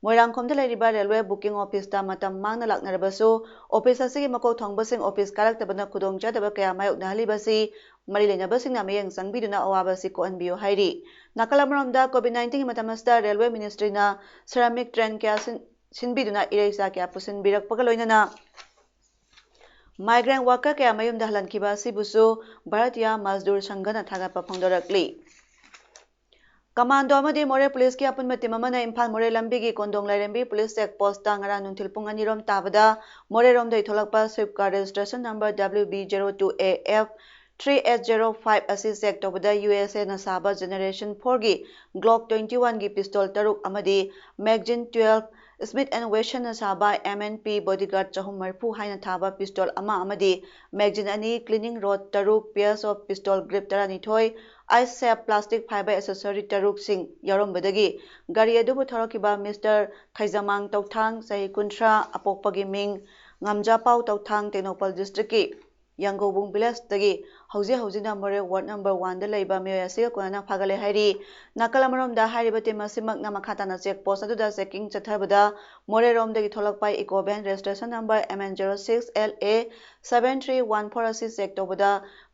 ꯃꯣꯏꯔꯥꯡꯈꯣꯝꯗ ꯂꯩꯔꯤꯕ ꯔꯦꯜꯋꯦ ꯕꯨꯀꯤꯡ ꯑꯣꯐꯤꯁꯇ ꯃꯇꯝ ꯃꯥꯡꯅ ꯂꯥꯛꯅꯔꯕꯁꯨ, ꯑꯣꯐꯤꯁ ꯑꯁꯤꯒꯤ ꯃꯀꯣꯛ ꯊꯣꯡꯕꯁꯤꯡ ꯑꯣꯐꯤꯁ ꯀꯥꯔꯛꯇꯕꯅ ꯈꯨꯗꯣꯡꯆꯥꯗꯕ ꯀꯌꯥ ꯃꯥꯌꯣꯛꯅꯍꯜꯂꯤꯕꯁꯤ ꯃꯔꯤ ꯂꯩꯅꯕꯁꯤꯡꯅ ꯃꯤꯠꯌꯦꯡ ꯆꯪꯕꯤꯗꯨꯅ ꯑꯋꯥꯕ ꯑꯁꯤ ꯀꯣꯛꯍꯟꯕꯤꯌꯨ ꯍꯥꯏꯔꯤ꯫ ꯅꯥꯀꯜ ꯑꯃꯔꯣꯝꯗ, ꯀꯣꯚꯤꯗ ꯅꯥꯏꯟꯇꯤꯟꯒꯤ ꯃꯇꯝ ꯑꯁꯤꯗ ꯔꯦꯜꯋꯦ ꯃꯤꯅꯤꯁꯇ꯭ꯔꯤꯅ ꯁ꯭ꯔꯃꯤꯛ ꯇ꯭ꯔꯦꯟ ꯀꯌꯥ ꯁꯤꯟ-, ꯁꯤꯟꯕꯤꯗꯨꯅ ꯏꯔꯩꯆꯥ ꯀꯌꯥ ꯄꯨꯁꯤꯟꯕꯤꯔꯛꯄꯒ ꯂꯣꯏꯅꯅ migrant worker ꯀꯌꯥ ꯃꯌꯨꯝꯗ ꯍꯜꯍꯟꯈꯤꯕ ꯑꯁꯤꯕꯨꯁꯨ ꯚꯥꯔꯇꯤꯌꯥ ꯃꯖꯗꯨꯔ ꯁꯪꯘꯅ ꯊꯥꯒꯠꯄ ꯐꯣꯡꯗꯣꯔꯛꯂꯤ꯫ ꯀꯃꯥꯟꯗꯣ ꯑꯃꯗꯤ ꯃꯣꯔꯦ ꯄꯨꯂꯤꯁꯀꯤ ꯑꯄꯨꯟꯕ ꯇꯤꯝ ꯑꯃꯅ ꯏꯝꯐꯥꯜ ꯃꯣꯔꯦ ꯂꯝꯕꯤꯒꯤ ꯀꯣꯟꯗꯣꯡ ꯂꯥꯏꯔꯦꯝꯕꯤ ꯄꯨꯂꯤꯁ ꯆꯦꯛ ꯄꯣꯁꯇ ꯉꯔꯥꯡ ꯅꯨꯡꯊꯤꯜ ꯄꯨꯡ ꯑꯅꯤꯔꯣꯝ ꯇꯥꯕꯗ ꯃꯣꯔꯦꯔꯣꯝꯗꯒꯤ ꯊꯣꯛꯂꯛꯄ Swift car registration number W B zero two A F three eight zero five ꯑꯁꯤ ꯆꯦꯛ ꯇꯧꯕꯗ ꯌꯨ ꯑꯦꯁ ꯑꯦꯅ ꯁꯥꯕ Generation four ꯒꯤ Glock twenty one ꯒꯤ pistol ꯇꯔꯨꯛ ꯑꯃꯗꯤ magazine twelve, Smith and Wesson ꯅ ꯁꯥꯕ M and P Bodyguard ꯆꯍꯨꯝ ꯃꯔꯤꯐꯨ ꯍꯥꯏꯅ ꯊꯥꯕ pistol ꯑꯃ ꯑꯃꯗꯤ magazine ꯑꯅꯤ, cleaning rod ꯇꯔꯨꯛ, pairs of pistol grip ꯇꯔꯥꯅꯤꯊꯣꯏ, ice safe, plastic fiber accessory ꯇꯔꯨꯛꯁꯤꯡ ꯌꯥꯎꯔꯝꯕꯗꯒꯤ ꯒꯥꯔꯤ ꯑꯗꯨꯕꯨ ꯊꯧꯔꯛꯈꯤꯕ ꯃꯤꯁꯇꯔ ꯈꯩꯖꯃꯥꯡ ꯇꯧꯊꯥꯡ, ꯆꯍꯤ ꯀꯨꯟꯊ꯭ꯔꯥ, ꯑꯄꯣꯛꯄꯒꯤ ꯃꯤꯡ ꯉꯝꯖꯥꯄꯥꯎ ꯇꯧꯊꯥꯡ, ꯇꯦꯡꯅꯧꯄꯜ district ꯀꯤ ꯌꯥꯡꯒꯧꯕꯨꯡ ꯚꯤꯂꯦꯖꯇꯒꯤ ꯍꯧꯖꯤꯛ ꯍꯧꯖꯤꯛꯅ ꯃꯣꯔꯦ ꯋꯥꯔꯗ ꯅꯝꯕꯔ ꯋꯥꯟꯗ ꯂꯩꯕ ꯃꯤꯑꯣꯏ ꯑꯁꯤꯒ ꯀꯣꯟꯅꯅ ꯐꯥꯒꯠꯂꯦ ꯍꯥꯏꯔꯤ꯫ ꯅꯥꯀꯜ ꯑꯃꯔꯣꯝꯗ ꯍꯥꯏꯔꯤꯕ ꯇꯤꯝ ꯑꯁꯤꯃꯛꯅ ꯃꯈꯥ ꯇꯥꯅ ꯆꯦꯛ ꯄꯣꯁ ꯑꯗꯨꯗ ꯆꯦꯀꯤꯡ ꯆꯠꯊꯕꯗ ꯃꯣꯔꯦꯔꯣꯝꯗꯒꯤ ꯊꯣꯛꯂꯛꯄ eco van registration number M N zero six L A seven three one four ꯑꯁꯤ ꯆꯦꯛ ꯇꯧꯕꯗ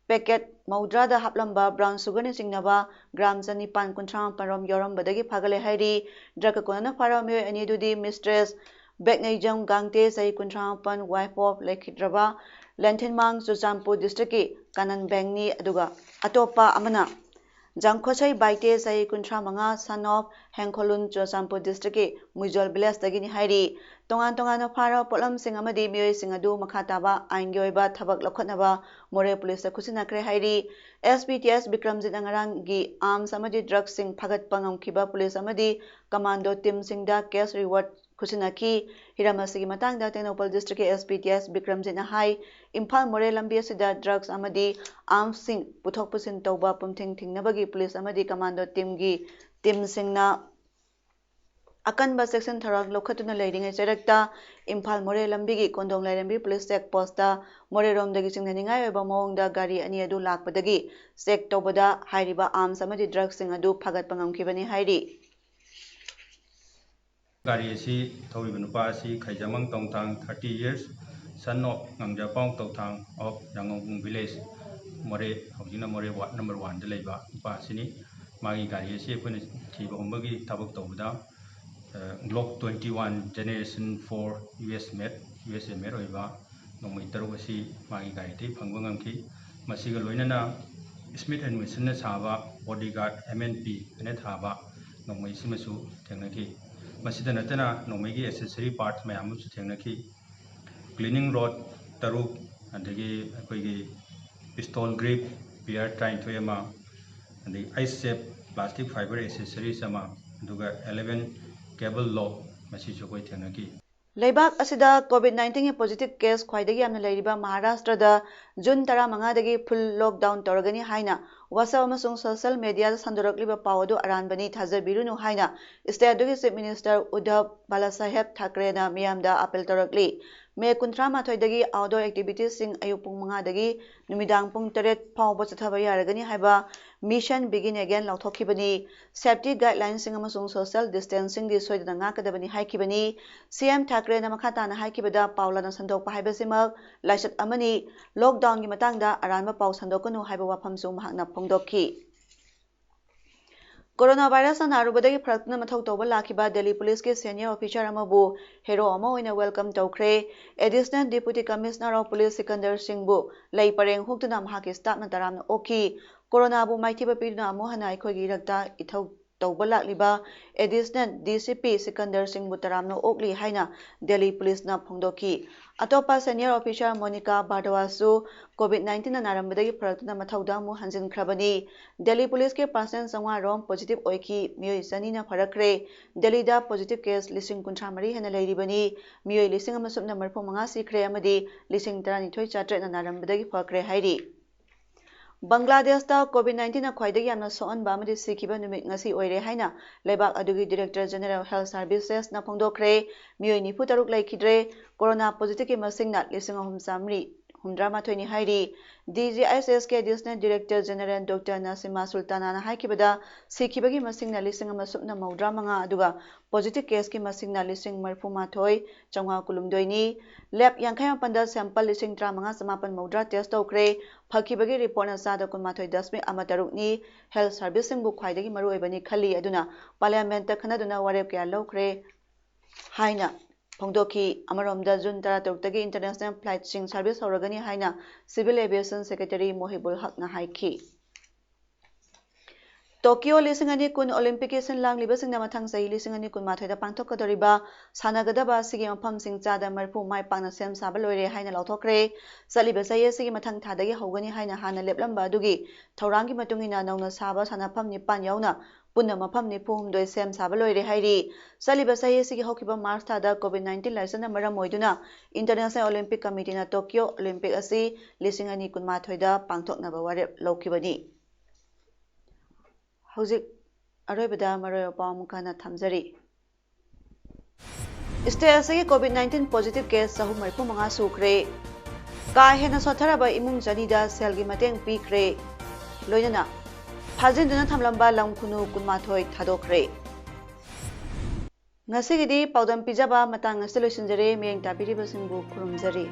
ꯄꯦꯀꯦꯠ ꯃꯧꯗ꯭ꯔꯥꯗ ꯍꯥꯞꯂꯝꯕ ꯕ꯭ꯔꯥꯎꯟ ꯁꯨꯒꯔꯅꯆꯤꯡꯅꯕ ꯒ꯭ꯔꯥꯝ ꯆꯅꯤꯄꯥꯟ ꯀꯨꯟꯊ꯭ꯔꯥ ꯃꯥꯄꯟ ꯔꯣꯝ ꯌꯥꯎꯔꯝꯕꯗꯒꯤ ꯐꯥꯒꯠꯂꯦ ꯍꯥꯏꯔꯤ꯫ ꯗ꯭ꯔꯒꯀ ꯀꯣꯟꯅꯅ ꯐꯥꯔꯕ ꯃꯤꯑꯣꯏ ꯑꯅꯤ ꯑꯗꯨꯗꯤ ꯃꯤꯁꯇ꯭ꯔꯦꯁ ꯕꯦꯛꯅꯩꯖꯝ ꯒꯥꯡꯇꯦ, ꯆꯍꯤ ꯀꯨꯟꯊ꯭ꯔꯥ ꯃꯥꯄꯟ, wife of ꯂꯩꯈꯤꯗ꯭ꯔꯕ ꯂꯦꯟꯊꯤꯟꯃꯥꯡ, ꯆꯨꯔꯆꯥꯟꯄꯨꯔ ꯗꯤꯁꯇ꯭ꯔꯤꯛꯀꯤ ꯀꯥꯅꯟ ꯕꯦꯡꯅꯤ, ꯑꯗꯨꯒ ꯑꯇꯣꯞꯄ ꯑꯃꯅ ꯖꯥꯡꯈꯣꯁꯩ ꯕꯥꯏꯇꯦ, ꯆꯍꯤ ꯀꯨꯟꯊ꯭ꯔꯥ ꯃꯉꯥ, son of ꯍꯦꯡꯈꯣꯂꯨꯟ, ꯆꯨꯔꯆꯥꯟꯄꯨꯔ ꯗꯤꯁꯇ꯭ꯔꯤꯛꯀꯤ ꯃꯨꯏꯖꯣꯜ ꯚꯤꯂꯦꯖꯇꯒꯤꯅꯤ ꯍꯥꯏꯔꯤ꯫ ꯇꯣꯉꯥꯟ ꯇꯣꯉꯥꯟꯅ ꯐꯥꯔꯕ ꯄꯣꯠꯂꯝꯁꯤꯡ ꯑꯃꯗꯤ ꯃꯤꯑꯣꯏꯁꯤꯡ ꯑꯗꯨ ꯃꯈꯥ ꯇꯥꯕ ꯑꯥꯏꯟꯒꯤ ꯑꯣꯏꯕ ꯊꯕꯛ ꯂꯧꯈꯠꯅꯕ ꯃꯣꯔꯦ ꯄꯨꯂꯤꯁꯇ ꯈꯨꯠꯁꯤꯟꯅꯈ꯭ꯔꯦ ꯍꯥꯏꯔꯤ꯫ S P T S ꯕꯤꯀ꯭ꯔꯝꯖꯤꯠꯅ ꯉꯔꯥꯡꯒꯤ ꯑꯥꯔꯝꯁ ꯑꯃꯗꯤ ꯗ꯭ꯔꯒꯁꯤꯡ ꯐꯥꯒꯠꯄ ꯉꯝꯈꯤꯕ ꯄꯨꯂꯤꯁ ꯑꯃꯗꯤ ꯀꯃꯥꯟꯗꯣ ꯇꯤꯝꯁꯤꯡꯗ cash reward ꯈꯨꯠꯁꯤꯟꯅꯈꯤ꯫ ꯍꯤꯔꯝ ꯑꯁꯤꯒꯤ ꯃꯇꯥꯡꯗ ꯇꯦꯡꯅꯧꯄꯜ ꯗꯤꯁꯇ꯭ꯔꯤꯛꯀꯤ S P T S ꯕꯤꯀ꯭ꯔꯝꯖꯤꯠꯅ ꯍꯥꯏ, ꯏꯝꯐꯥꯜ ꯃꯣꯔꯦ ꯂꯝꯕꯤ ꯑꯁꯤꯗ ꯗ꯭ꯔꯒꯁ ꯑꯃꯗꯤ ꯑꯥꯔꯝꯁꯁꯤꯡ ꯄꯨꯊꯣꯛ ꯄꯨꯁꯤꯟ ꯇꯧꯕ ꯄꯨꯝꯊꯤꯡ ꯊꯤꯡꯅꯕꯒꯤ ꯄꯨꯂꯤꯁ ꯑꯃꯗꯤ ꯀꯃꯥꯟꯗꯣ ꯇꯤꯝꯒꯤ ꯇꯤꯝꯁꯤꯡꯅ ꯑꯀꯟꯕ ꯆꯦꯛꯁꯤꯟ ꯊꯧꯔꯥꯡ ꯂꯧꯈꯠꯇꯨꯅ ꯂꯩꯔꯤꯉꯩ ꯆꯩꯔꯛꯇ ꯏꯝꯐꯥꯜ ꯃꯣꯔꯦ ꯂꯝꯕꯤꯒꯤ ꯀꯣꯟꯗꯣꯡ ꯂꯥꯏꯔꯦꯝꯕꯤ ꯄꯨꯂꯤꯁ ꯆꯦꯛ ꯄꯣꯁꯇ ꯃꯣꯔꯦꯔꯣꯝꯗꯒꯤ ꯆꯤꯡꯅꯅꯤꯡꯉꯥꯏ ꯑꯣꯏꯕ ꯃꯑꯣꯡꯗ ꯒꯥꯔꯤ ꯑꯅꯤ ꯑꯗꯨ ꯂꯥꯛꯄꯗꯒꯤ ꯆꯦꯛ ꯇꯧꯕꯗ ꯍꯥꯏꯔꯤꯕ ꯑꯥꯔꯝꯁ ꯑꯃꯗꯤ ꯗ꯭ꯔꯒꯁꯤꯡ ꯑꯗꯨ ꯐꯥꯒꯠꯄ ꯉꯝꯈꯤꯕꯅꯤ ꯍꯥꯏꯔꯤ꯫ ꯒꯥꯔꯤ ꯑꯁꯤ ꯊꯧꯔꯤꯕ ꯅꯨꯄꯥ ꯑꯁꯤ ꯈꯩꯖꯥꯃꯪ ꯇꯣꯡꯊꯥꯡ, thirty years, son of ꯉꯥꯡꯖꯥꯄꯥꯎ ꯇꯣꯡꯊꯥꯡ of ꯌꯥꯡꯉꯧꯕꯨꯡ village, ꯃꯣꯔꯦ, ꯍꯧꯖꯤꯛꯅ ꯃꯣꯔꯦ ward number one ꯗ ꯂꯩꯕ ꯅꯨꯄꯥ ꯑꯁꯤꯅꯤ꯫ ꯃꯥꯒꯤ ꯒꯥꯔꯤ ꯑꯁꯤ ꯑꯩꯈꯣꯏꯅ ꯊꯤꯕ ꯍꯨꯝꯕꯒꯤ ꯊꯕꯛ ꯇꯧꯕꯗ, ꯑ, Glock twenty one generation four U S made, U S A made ꯑꯣꯏꯕ ꯅꯣꯡꯃꯩ ꯇꯔꯨꯛ ꯑꯁꯤ ꯃꯥꯒꯤ ꯒꯥꯔꯤꯗꯒꯤ ꯐꯪꯕ ꯉꯝꯈꯤ꯫ ꯃꯁꯤꯒ ꯂꯣꯏꯅꯅ Smith and Wessonꯅ ꯁꯥꯕ bodyguard M N P ꯍꯥꯏꯅ ꯊꯥꯕ ꯅꯣꯡꯃꯩ ꯑꯁꯤꯃꯁꯨ ꯊꯦꯡꯅꯈꯤ꯫ ꯃꯁꯤꯗ ꯅꯠꯇꯅ ꯅꯣꯡꯃꯩꯒꯤ accessory parts ꯃꯌꯥꯝ ꯑꯃꯁꯨ ꯊꯦꯡꯅꯈꯤ꯫ Cleaning rod ꯇꯔꯨꯛ, ꯑꯗꯒꯤ ꯑꯩꯈꯣꯏꯒꯤ pistol grip, bear ꯇꯔꯥꯅꯤꯊꯣꯏ ꯑꯃ, ꯑꯗꯒꯤ ice safe, plastic fiber accessories ꯑꯃ, ꯑꯗꯨꯒ eleven cable lock, ꯃꯁꯤꯁꯨ ꯑꯩꯈꯣꯏ ꯊꯦꯡꯅꯈꯤ꯫ ꯂꯩꯕꯥꯛ ꯑꯁꯤꯗ COVID nineteen ꯒꯤ positive case ꯈ꯭ꯋꯥꯏꯗꯒꯤ ꯌꯥꯝꯅ ꯂꯩꯔꯤꯕ ꯃꯍꯥꯔꯥꯁꯇ꯭ꯔꯗ ꯖꯨꯟ ꯇꯔꯥꯃꯉꯥꯗꯒꯤ full lockdown ꯇꯧꯔꯒꯅꯤ ꯍꯥꯏꯅ WhatsApp ꯑꯃꯁꯨꯡ social mediaꯗ ꯁꯟꯗꯣꯔꯛꯂꯤꯕ ꯄꯥꯎ ꯑꯗꯨ ꯑꯔꯥꯟꯕꯅꯤ, ꯊꯥꯖꯕꯤꯔꯨꯅꯨ ꯍꯥꯏꯅ state ꯑꯗꯨꯒꯤ Chief Minister ꯎꯗꯙꯕ ꯕꯥꯂꯥꯁꯥꯍꯦꯕ ꯊꯥꯀ꯭ꯔꯦꯅ ꯃꯤꯌꯥꯝꯗ appeal ꯇꯧꯔꯛꯂꯤ꯫ ꯃꯦ ꯀꯨꯟꯊ꯭ꯔꯥ ꯃꯥꯊꯣꯏꯗꯒꯤ outdoor activitiesꯁꯤꯡ ꯑꯌꯨꯛ ꯄꯨꯡ ꯃꯉꯥꯗꯒꯤ ꯅꯨꯃꯤꯗꯥꯡ ꯄꯨꯡ ꯇꯔꯦꯠ ꯐꯥꯎꯕ ꯆꯠꯊꯕ ꯌꯥꯔꯒꯅꯤ ꯍꯥꯏꯕ Mission Begin Again ꯂꯥꯎꯊꯣꯛꯈꯤꯕꯅꯤ꯫ Safety guidelinesꯁꯤꯡ ꯑꯃꯁꯨꯡ social distancingꯗꯤ ꯁꯣꯏꯗꯅ ꯉꯥꯛꯀꯗꯕꯅꯤ ꯍꯥꯏꯈꯤꯕꯅꯤ꯫ ꯁꯤ ꯑꯦꯝ ꯊꯥꯀ꯭ꯔꯦꯅ ꯃꯈꯥ ꯇꯥꯅ ꯍꯥꯏꯈꯤꯕꯗ, ꯄꯥꯎ ꯂꯥꯟꯅ ꯁꯟꯗꯣꯛꯄ ꯍꯥꯏꯕꯁꯤꯃꯛ ꯂꯥꯏꯆꯠ ꯑꯃꯅꯤ꯫ Lockdownꯒꯤ ꯃꯇꯥꯡꯗ ꯑꯔꯥꯟꯕ ꯄꯥꯎ ꯁꯟꯗꯣꯛꯀꯅꯨ ꯍꯥꯏꯕ ꯋꯥꯐꯝꯁꯨ ꯃꯍꯥꯛꯅ ꯐꯣꯡꯗꯣꯛꯈꯤ꯫ Coronavirusꯅ ꯅꯥꯔꯨꯕꯗꯒꯤ ꯐꯔꯛꯇꯨꯅ ꯃꯊꯧ ꯇꯧꯕ ꯂꯥꯛꯈꯤꯕ ꯗꯦꯜꯂꯤ ꯄꯨꯂꯤꯁꯀꯤ senior officer ꯑꯃꯕꯨ hero ꯑꯃ ꯑꯣꯏꯅ welcome ꯇꯧꯈ꯭ꯔꯦ꯫ Additional Deputy Commissioner of Police Sikandar ꯁꯤꯡꯕꯨ ꯂꯩ ꯄꯔꯦꯡ ꯍꯨꯛꯇꯨꯅ ꯃꯍꯥꯛꯀꯤ staffꯅ ꯇꯔꯥꯝꯅ ꯑꯣꯛꯈꯤ꯫ ꯀꯣꯔꯣꯅꯥꯕꯨ ꯃꯥꯏꯊꯤꯕ ꯄꯤꯗꯨꯅ ꯑꯃꯨꯛ ꯍꯟꯅ ꯑꯩꯈꯣꯏꯒꯤ ꯏꯔꯛꯇ ꯏꯊꯧ ꯇꯧꯕ ꯂꯥꯛꯂꯤꯕ Additional D C P Sikandar ꯁꯤꯡꯕꯨ ꯇꯔꯥꯝꯅ ꯑꯣꯛꯂꯤ ꯍꯥꯏꯅ ꯗꯦꯜꯂꯤ ꯄꯨꯂꯤꯁꯅ ꯐꯣꯡꯗꯣꯛꯈꯤ꯫ ꯑꯇꯣꯞꯄ senior officer ꯃꯣꯅꯤꯀꯥ ꯚꯥꯔꯗꯋꯥꯖꯁꯨ COVID nineteenꯅ ꯅꯥꯔꯝꯕꯗꯒꯤ ꯐꯔꯛꯇꯨꯅ ꯃꯊꯧꯗ ꯑꯃꯨꯛ ꯍꯟꯖꯤꯟꯈ꯭ꯔꯕꯅꯤ꯫ ꯗꯦꯜꯂꯤ ꯄꯨꯂꯤꯁꯀꯤ percent ꯆꯥꯝꯃꯉꯥ ꯔꯣꯝ positive ꯑꯣꯏꯈꯤ, ꯃꯤꯑꯣꯏ ꯆꯅꯤꯅ ꯐꯔꯛꯈ꯭ꯔꯦ꯫ ꯗꯦꯜꯂꯤꯗ positive case ꯂꯤꯁꯤꯡ ꯀꯨꯟꯊ꯭ꯔꯥ ꯃꯔꯤ ꯍꯦꯟꯅ ꯂꯩꯔꯤꯕꯅꯤ꯫ ꯃꯤꯑꯣꯏ ꯂꯤꯁꯤꯡ ꯑꯃ ꯁꯨꯞꯅ ꯃꯔꯤꯐꯨ ꯃꯉꯥ ꯁꯤꯈ꯭ꯔꯦ ꯑꯃꯗꯤ ꯂꯤꯁꯤꯡ ꯇꯔꯥꯅꯤꯊꯣꯏ ꯆꯥꯇ꯭ꯔꯦꯠꯅ ꯅꯥꯔꯝꯕꯗꯒꯤ ꯐꯈ꯭ꯔꯦ ꯍꯥꯏꯔꯤ꯫ ꯕꯪꯒ꯭ꯂꯥꯗꯦꯁꯇ COVID nineteenꯅ ꯈ꯭ꯋꯥꯏꯗꯒꯤ ꯌꯥꯝꯅ ꯁꯣꯛꯍꯟꯕ ꯑꯃꯗꯤ ꯁꯤꯈꯤꯕ ꯅꯨꯃꯤꯠ ꯉꯁꯤ ꯑꯣꯏꯔꯦ ꯍꯥꯏꯅ ꯂꯩꯕꯥꯛ ꯑꯗꯨꯒꯤ Director General Health Servicesꯅ ꯐꯣꯡꯗꯣꯛꯈ꯭ꯔꯦ꯫ ꯃꯤꯑꯣꯏ ꯅꯤꯐꯨ ꯇꯔꯨꯛ ꯂꯩꯈꯤꯗ꯭ꯔꯦ꯫ ꯀꯣꯔꯣꯅꯥ positiveꯀꯤ ꯃꯁꯤꯡꯅ ꯂꯤꯁꯤꯡ ꯑꯍꯨꯝ ꯆꯥꯃꯔꯤ ꯍꯨꯝꯗ꯭ꯔꯥ ꯃꯥꯊꯣꯏꯅꯤ ꯍꯥꯏꯔꯤ꯫ DGHSꯀꯤ Additional Director General Doctor ꯅꯁꯤꯃꯥ ꯁꯨꯜꯇꯥꯅꯥꯅ ꯍꯥꯏꯈꯤꯕꯗ, ꯁꯤꯈꯤꯕꯒꯤ ꯃꯁꯤꯡꯅ ꯂꯤꯁꯤꯡ ꯑꯃ ꯁꯨꯞꯅ ꯃꯧꯗ꯭ꯔꯥ ꯃꯉꯥ, ꯑꯗꯨꯒ positive caseꯀꯤ ꯃꯁꯤꯡꯅ ꯂꯤꯁꯤꯡ ꯃꯔꯤꯐꯨ ꯃꯥꯊꯣꯏ ꯆꯥꯝꯃꯉꯥ ꯀꯨꯟꯍꯨꯝꯗꯣꯏꯅꯤ꯫ Lab ꯌꯥꯡꯈꯩ ꯃꯥꯄꯟꯗ sample ꯂꯤꯁꯤꯡ ꯇꯔꯥꯃꯉꯥ ꯆꯃꯥꯄꯟ ꯃꯧꯗ꯭ꯔꯥ test ꯇꯧꯈ꯭ꯔꯦ꯫ ꯐꯈꯤꯕꯒꯤ reportꯅ ꯆꯥꯗ ꯀꯨꯟꯃꯥꯊꯣꯏ ꯗꯁꯃꯤꯛ ꯑꯃ ꯇꯔꯨꯛꯅꯤ꯫ Health serviceꯁꯤꯡꯕꯨ ꯈ꯭ꯋꯥꯏꯗꯒꯤ ꯃꯔꯨꯑꯣꯏꯕꯅꯤ ꯈꯜꯂꯤ, ꯑꯗꯨꯅ Parliamentꯇ ꯈꯟꯅꯗꯨꯅ ꯋꯥꯔꯦꯞ ꯀꯌꯥ ꯂꯧꯈ꯭ꯔꯦ ꯍꯥꯏꯅ ꯐꯣꯡꯗꯣꯛꯈꯤ꯫ ꯑꯃꯔꯣꯝꯗ, June ꯇꯔꯥꯇꯔꯨꯛꯇꯒꯤ international flightꯁꯤꯡ service ꯍꯧꯔꯒꯅꯤ ꯍꯥꯏꯅ Civil Aviation Secretary ꯃꯣꯍꯤꯕꯨꯜ ꯍꯛꯅ ꯍꯥꯏꯈꯤ꯫ ꯇꯣꯀꯤꯌꯣ ꯂꯤꯁꯤꯡ ꯑꯅꯤ ꯀꯨꯟ Olympicꯀꯤ ꯁꯤꯟ ꯂꯥꯡꯂꯤꯕꯁꯤꯡꯅ ꯃꯊꯪ ꯆꯍꯤ ꯂꯤꯁꯤꯡ ꯑꯅꯤ ꯀꯨꯟꯃꯥꯊꯣꯏꯗ ꯄꯥꯡꯊꯣꯛꯀꯗꯧꯔꯤꯕ ꯁꯥꯟꯅꯒꯗꯕ ꯑꯁꯤꯒꯤ ꯃꯐꯝꯁꯤꯡ ꯆꯥꯗ ꯃꯔꯤꯐꯨ ꯃꯥꯏ ꯄꯥꯛꯅ ꯁꯦꯝ ꯁꯥꯕ ꯂꯣꯏꯔꯦ ꯍꯥꯏꯅ ꯂꯥꯎꯊꯣꯛꯈ꯭ꯔꯦ꯫ ꯆꯠꯂꯤꯕ ꯆꯍꯤ ꯑꯁꯤꯒꯤ ꯃꯊꯪ ꯊꯥꯗꯒꯤ ꯍꯧꯒꯅꯤ ꯍꯥꯏꯅ ꯍꯥꯟꯅ ꯂꯦꯞꯂꯝꯕ ꯑꯗꯨꯒꯤ ꯊꯧꯔꯥꯡꯒꯤ ꯃꯇꯨꯡ ꯏꯟꯅ ꯅꯧꯅ ꯁꯥꯕ ꯁꯥꯟꯅꯐꯝ ꯅꯤꯄꯥꯟ ꯌꯥꯎꯅ ꯄꯨꯟꯅ ꯃꯐꯝ ꯅꯤꯐꯨ ꯍꯨꯝꯗꯣꯏ ꯁꯦꯝ ꯁꯥꯕ ꯂꯣꯏꯔꯦ ꯍꯥꯏꯔꯤ꯫ ꯆꯠꯂꯤꯕ ꯆꯍꯤ ꯑꯁꯤꯒꯤ ꯍꯧꯈꯤꯕ March ꯊꯥꯗ COVID nineteen ꯂꯥꯏꯆꯠꯅ ꯃꯔꯝ ꯑꯣꯏꯗꯨꯅ International Olympic Committeeꯅ ꯇꯣꯀꯤꯌꯣ Olympic ꯑꯁꯤ ꯂꯤꯁꯤꯡ ꯑꯅꯤ ꯀꯨꯟꯃꯥꯊꯣꯏꯗ ꯄꯥꯡꯊꯣꯛꯅꯕ ꯋꯥꯔꯦꯞ ꯂꯧꯈꯤꯕꯅꯤ꯫ ꯍꯧꯖꯤꯛ ꯑꯔꯣꯏꯕꯗ ꯃꯔꯨꯑꯣꯏꯕ ꯄꯥꯎ ꯑꯃꯨꯛ ꯍꯟꯅ ꯊꯝꯖꯔꯤ꯫ State ꯑꯁꯤꯒꯤ COVID nineteen positive case ꯆꯍꯨꯝ ꯃꯔꯤꯐꯨ ꯃꯉꯥ ꯁꯨꯈ꯭ꯔꯦ꯫ ꯀꯥ ꯍꯦꯟꯅ ꯁꯣꯠꯊꯔꯕ ꯏꯃꯨꯡ ꯆꯅꯤꯗ ꯁꯦꯜꯒꯤ ꯃꯇꯦꯡ ꯄꯤꯈ꯭ꯔꯦ꯫ ꯂꯣꯏꯅꯅ ꯐꯥꯖꯤꯟꯗꯨꯅ ꯊꯝꯂꯝꯕ ꯂꯝ ꯈꯨꯅꯨ ꯀꯨꯟꯃꯥꯊꯣꯏ ꯊꯥꯗꯣꯛꯈ꯭ꯔꯦ꯫ ꯉꯁꯤꯒꯤꯗꯤ ꯄꯥꯎꯗꯝ ꯄꯤꯖꯕ ꯃꯇꯥꯡ ꯑꯁꯤꯗ ꯂꯣꯏꯁꯤꯟꯖꯔꯦ꯫ ꯃꯤꯠꯌꯦꯡ ꯇꯥꯕꯤꯔꯤꯕꯁꯤꯡꯕꯨ ꯈꯨꯔꯨꯝꯖꯔꯤ꯫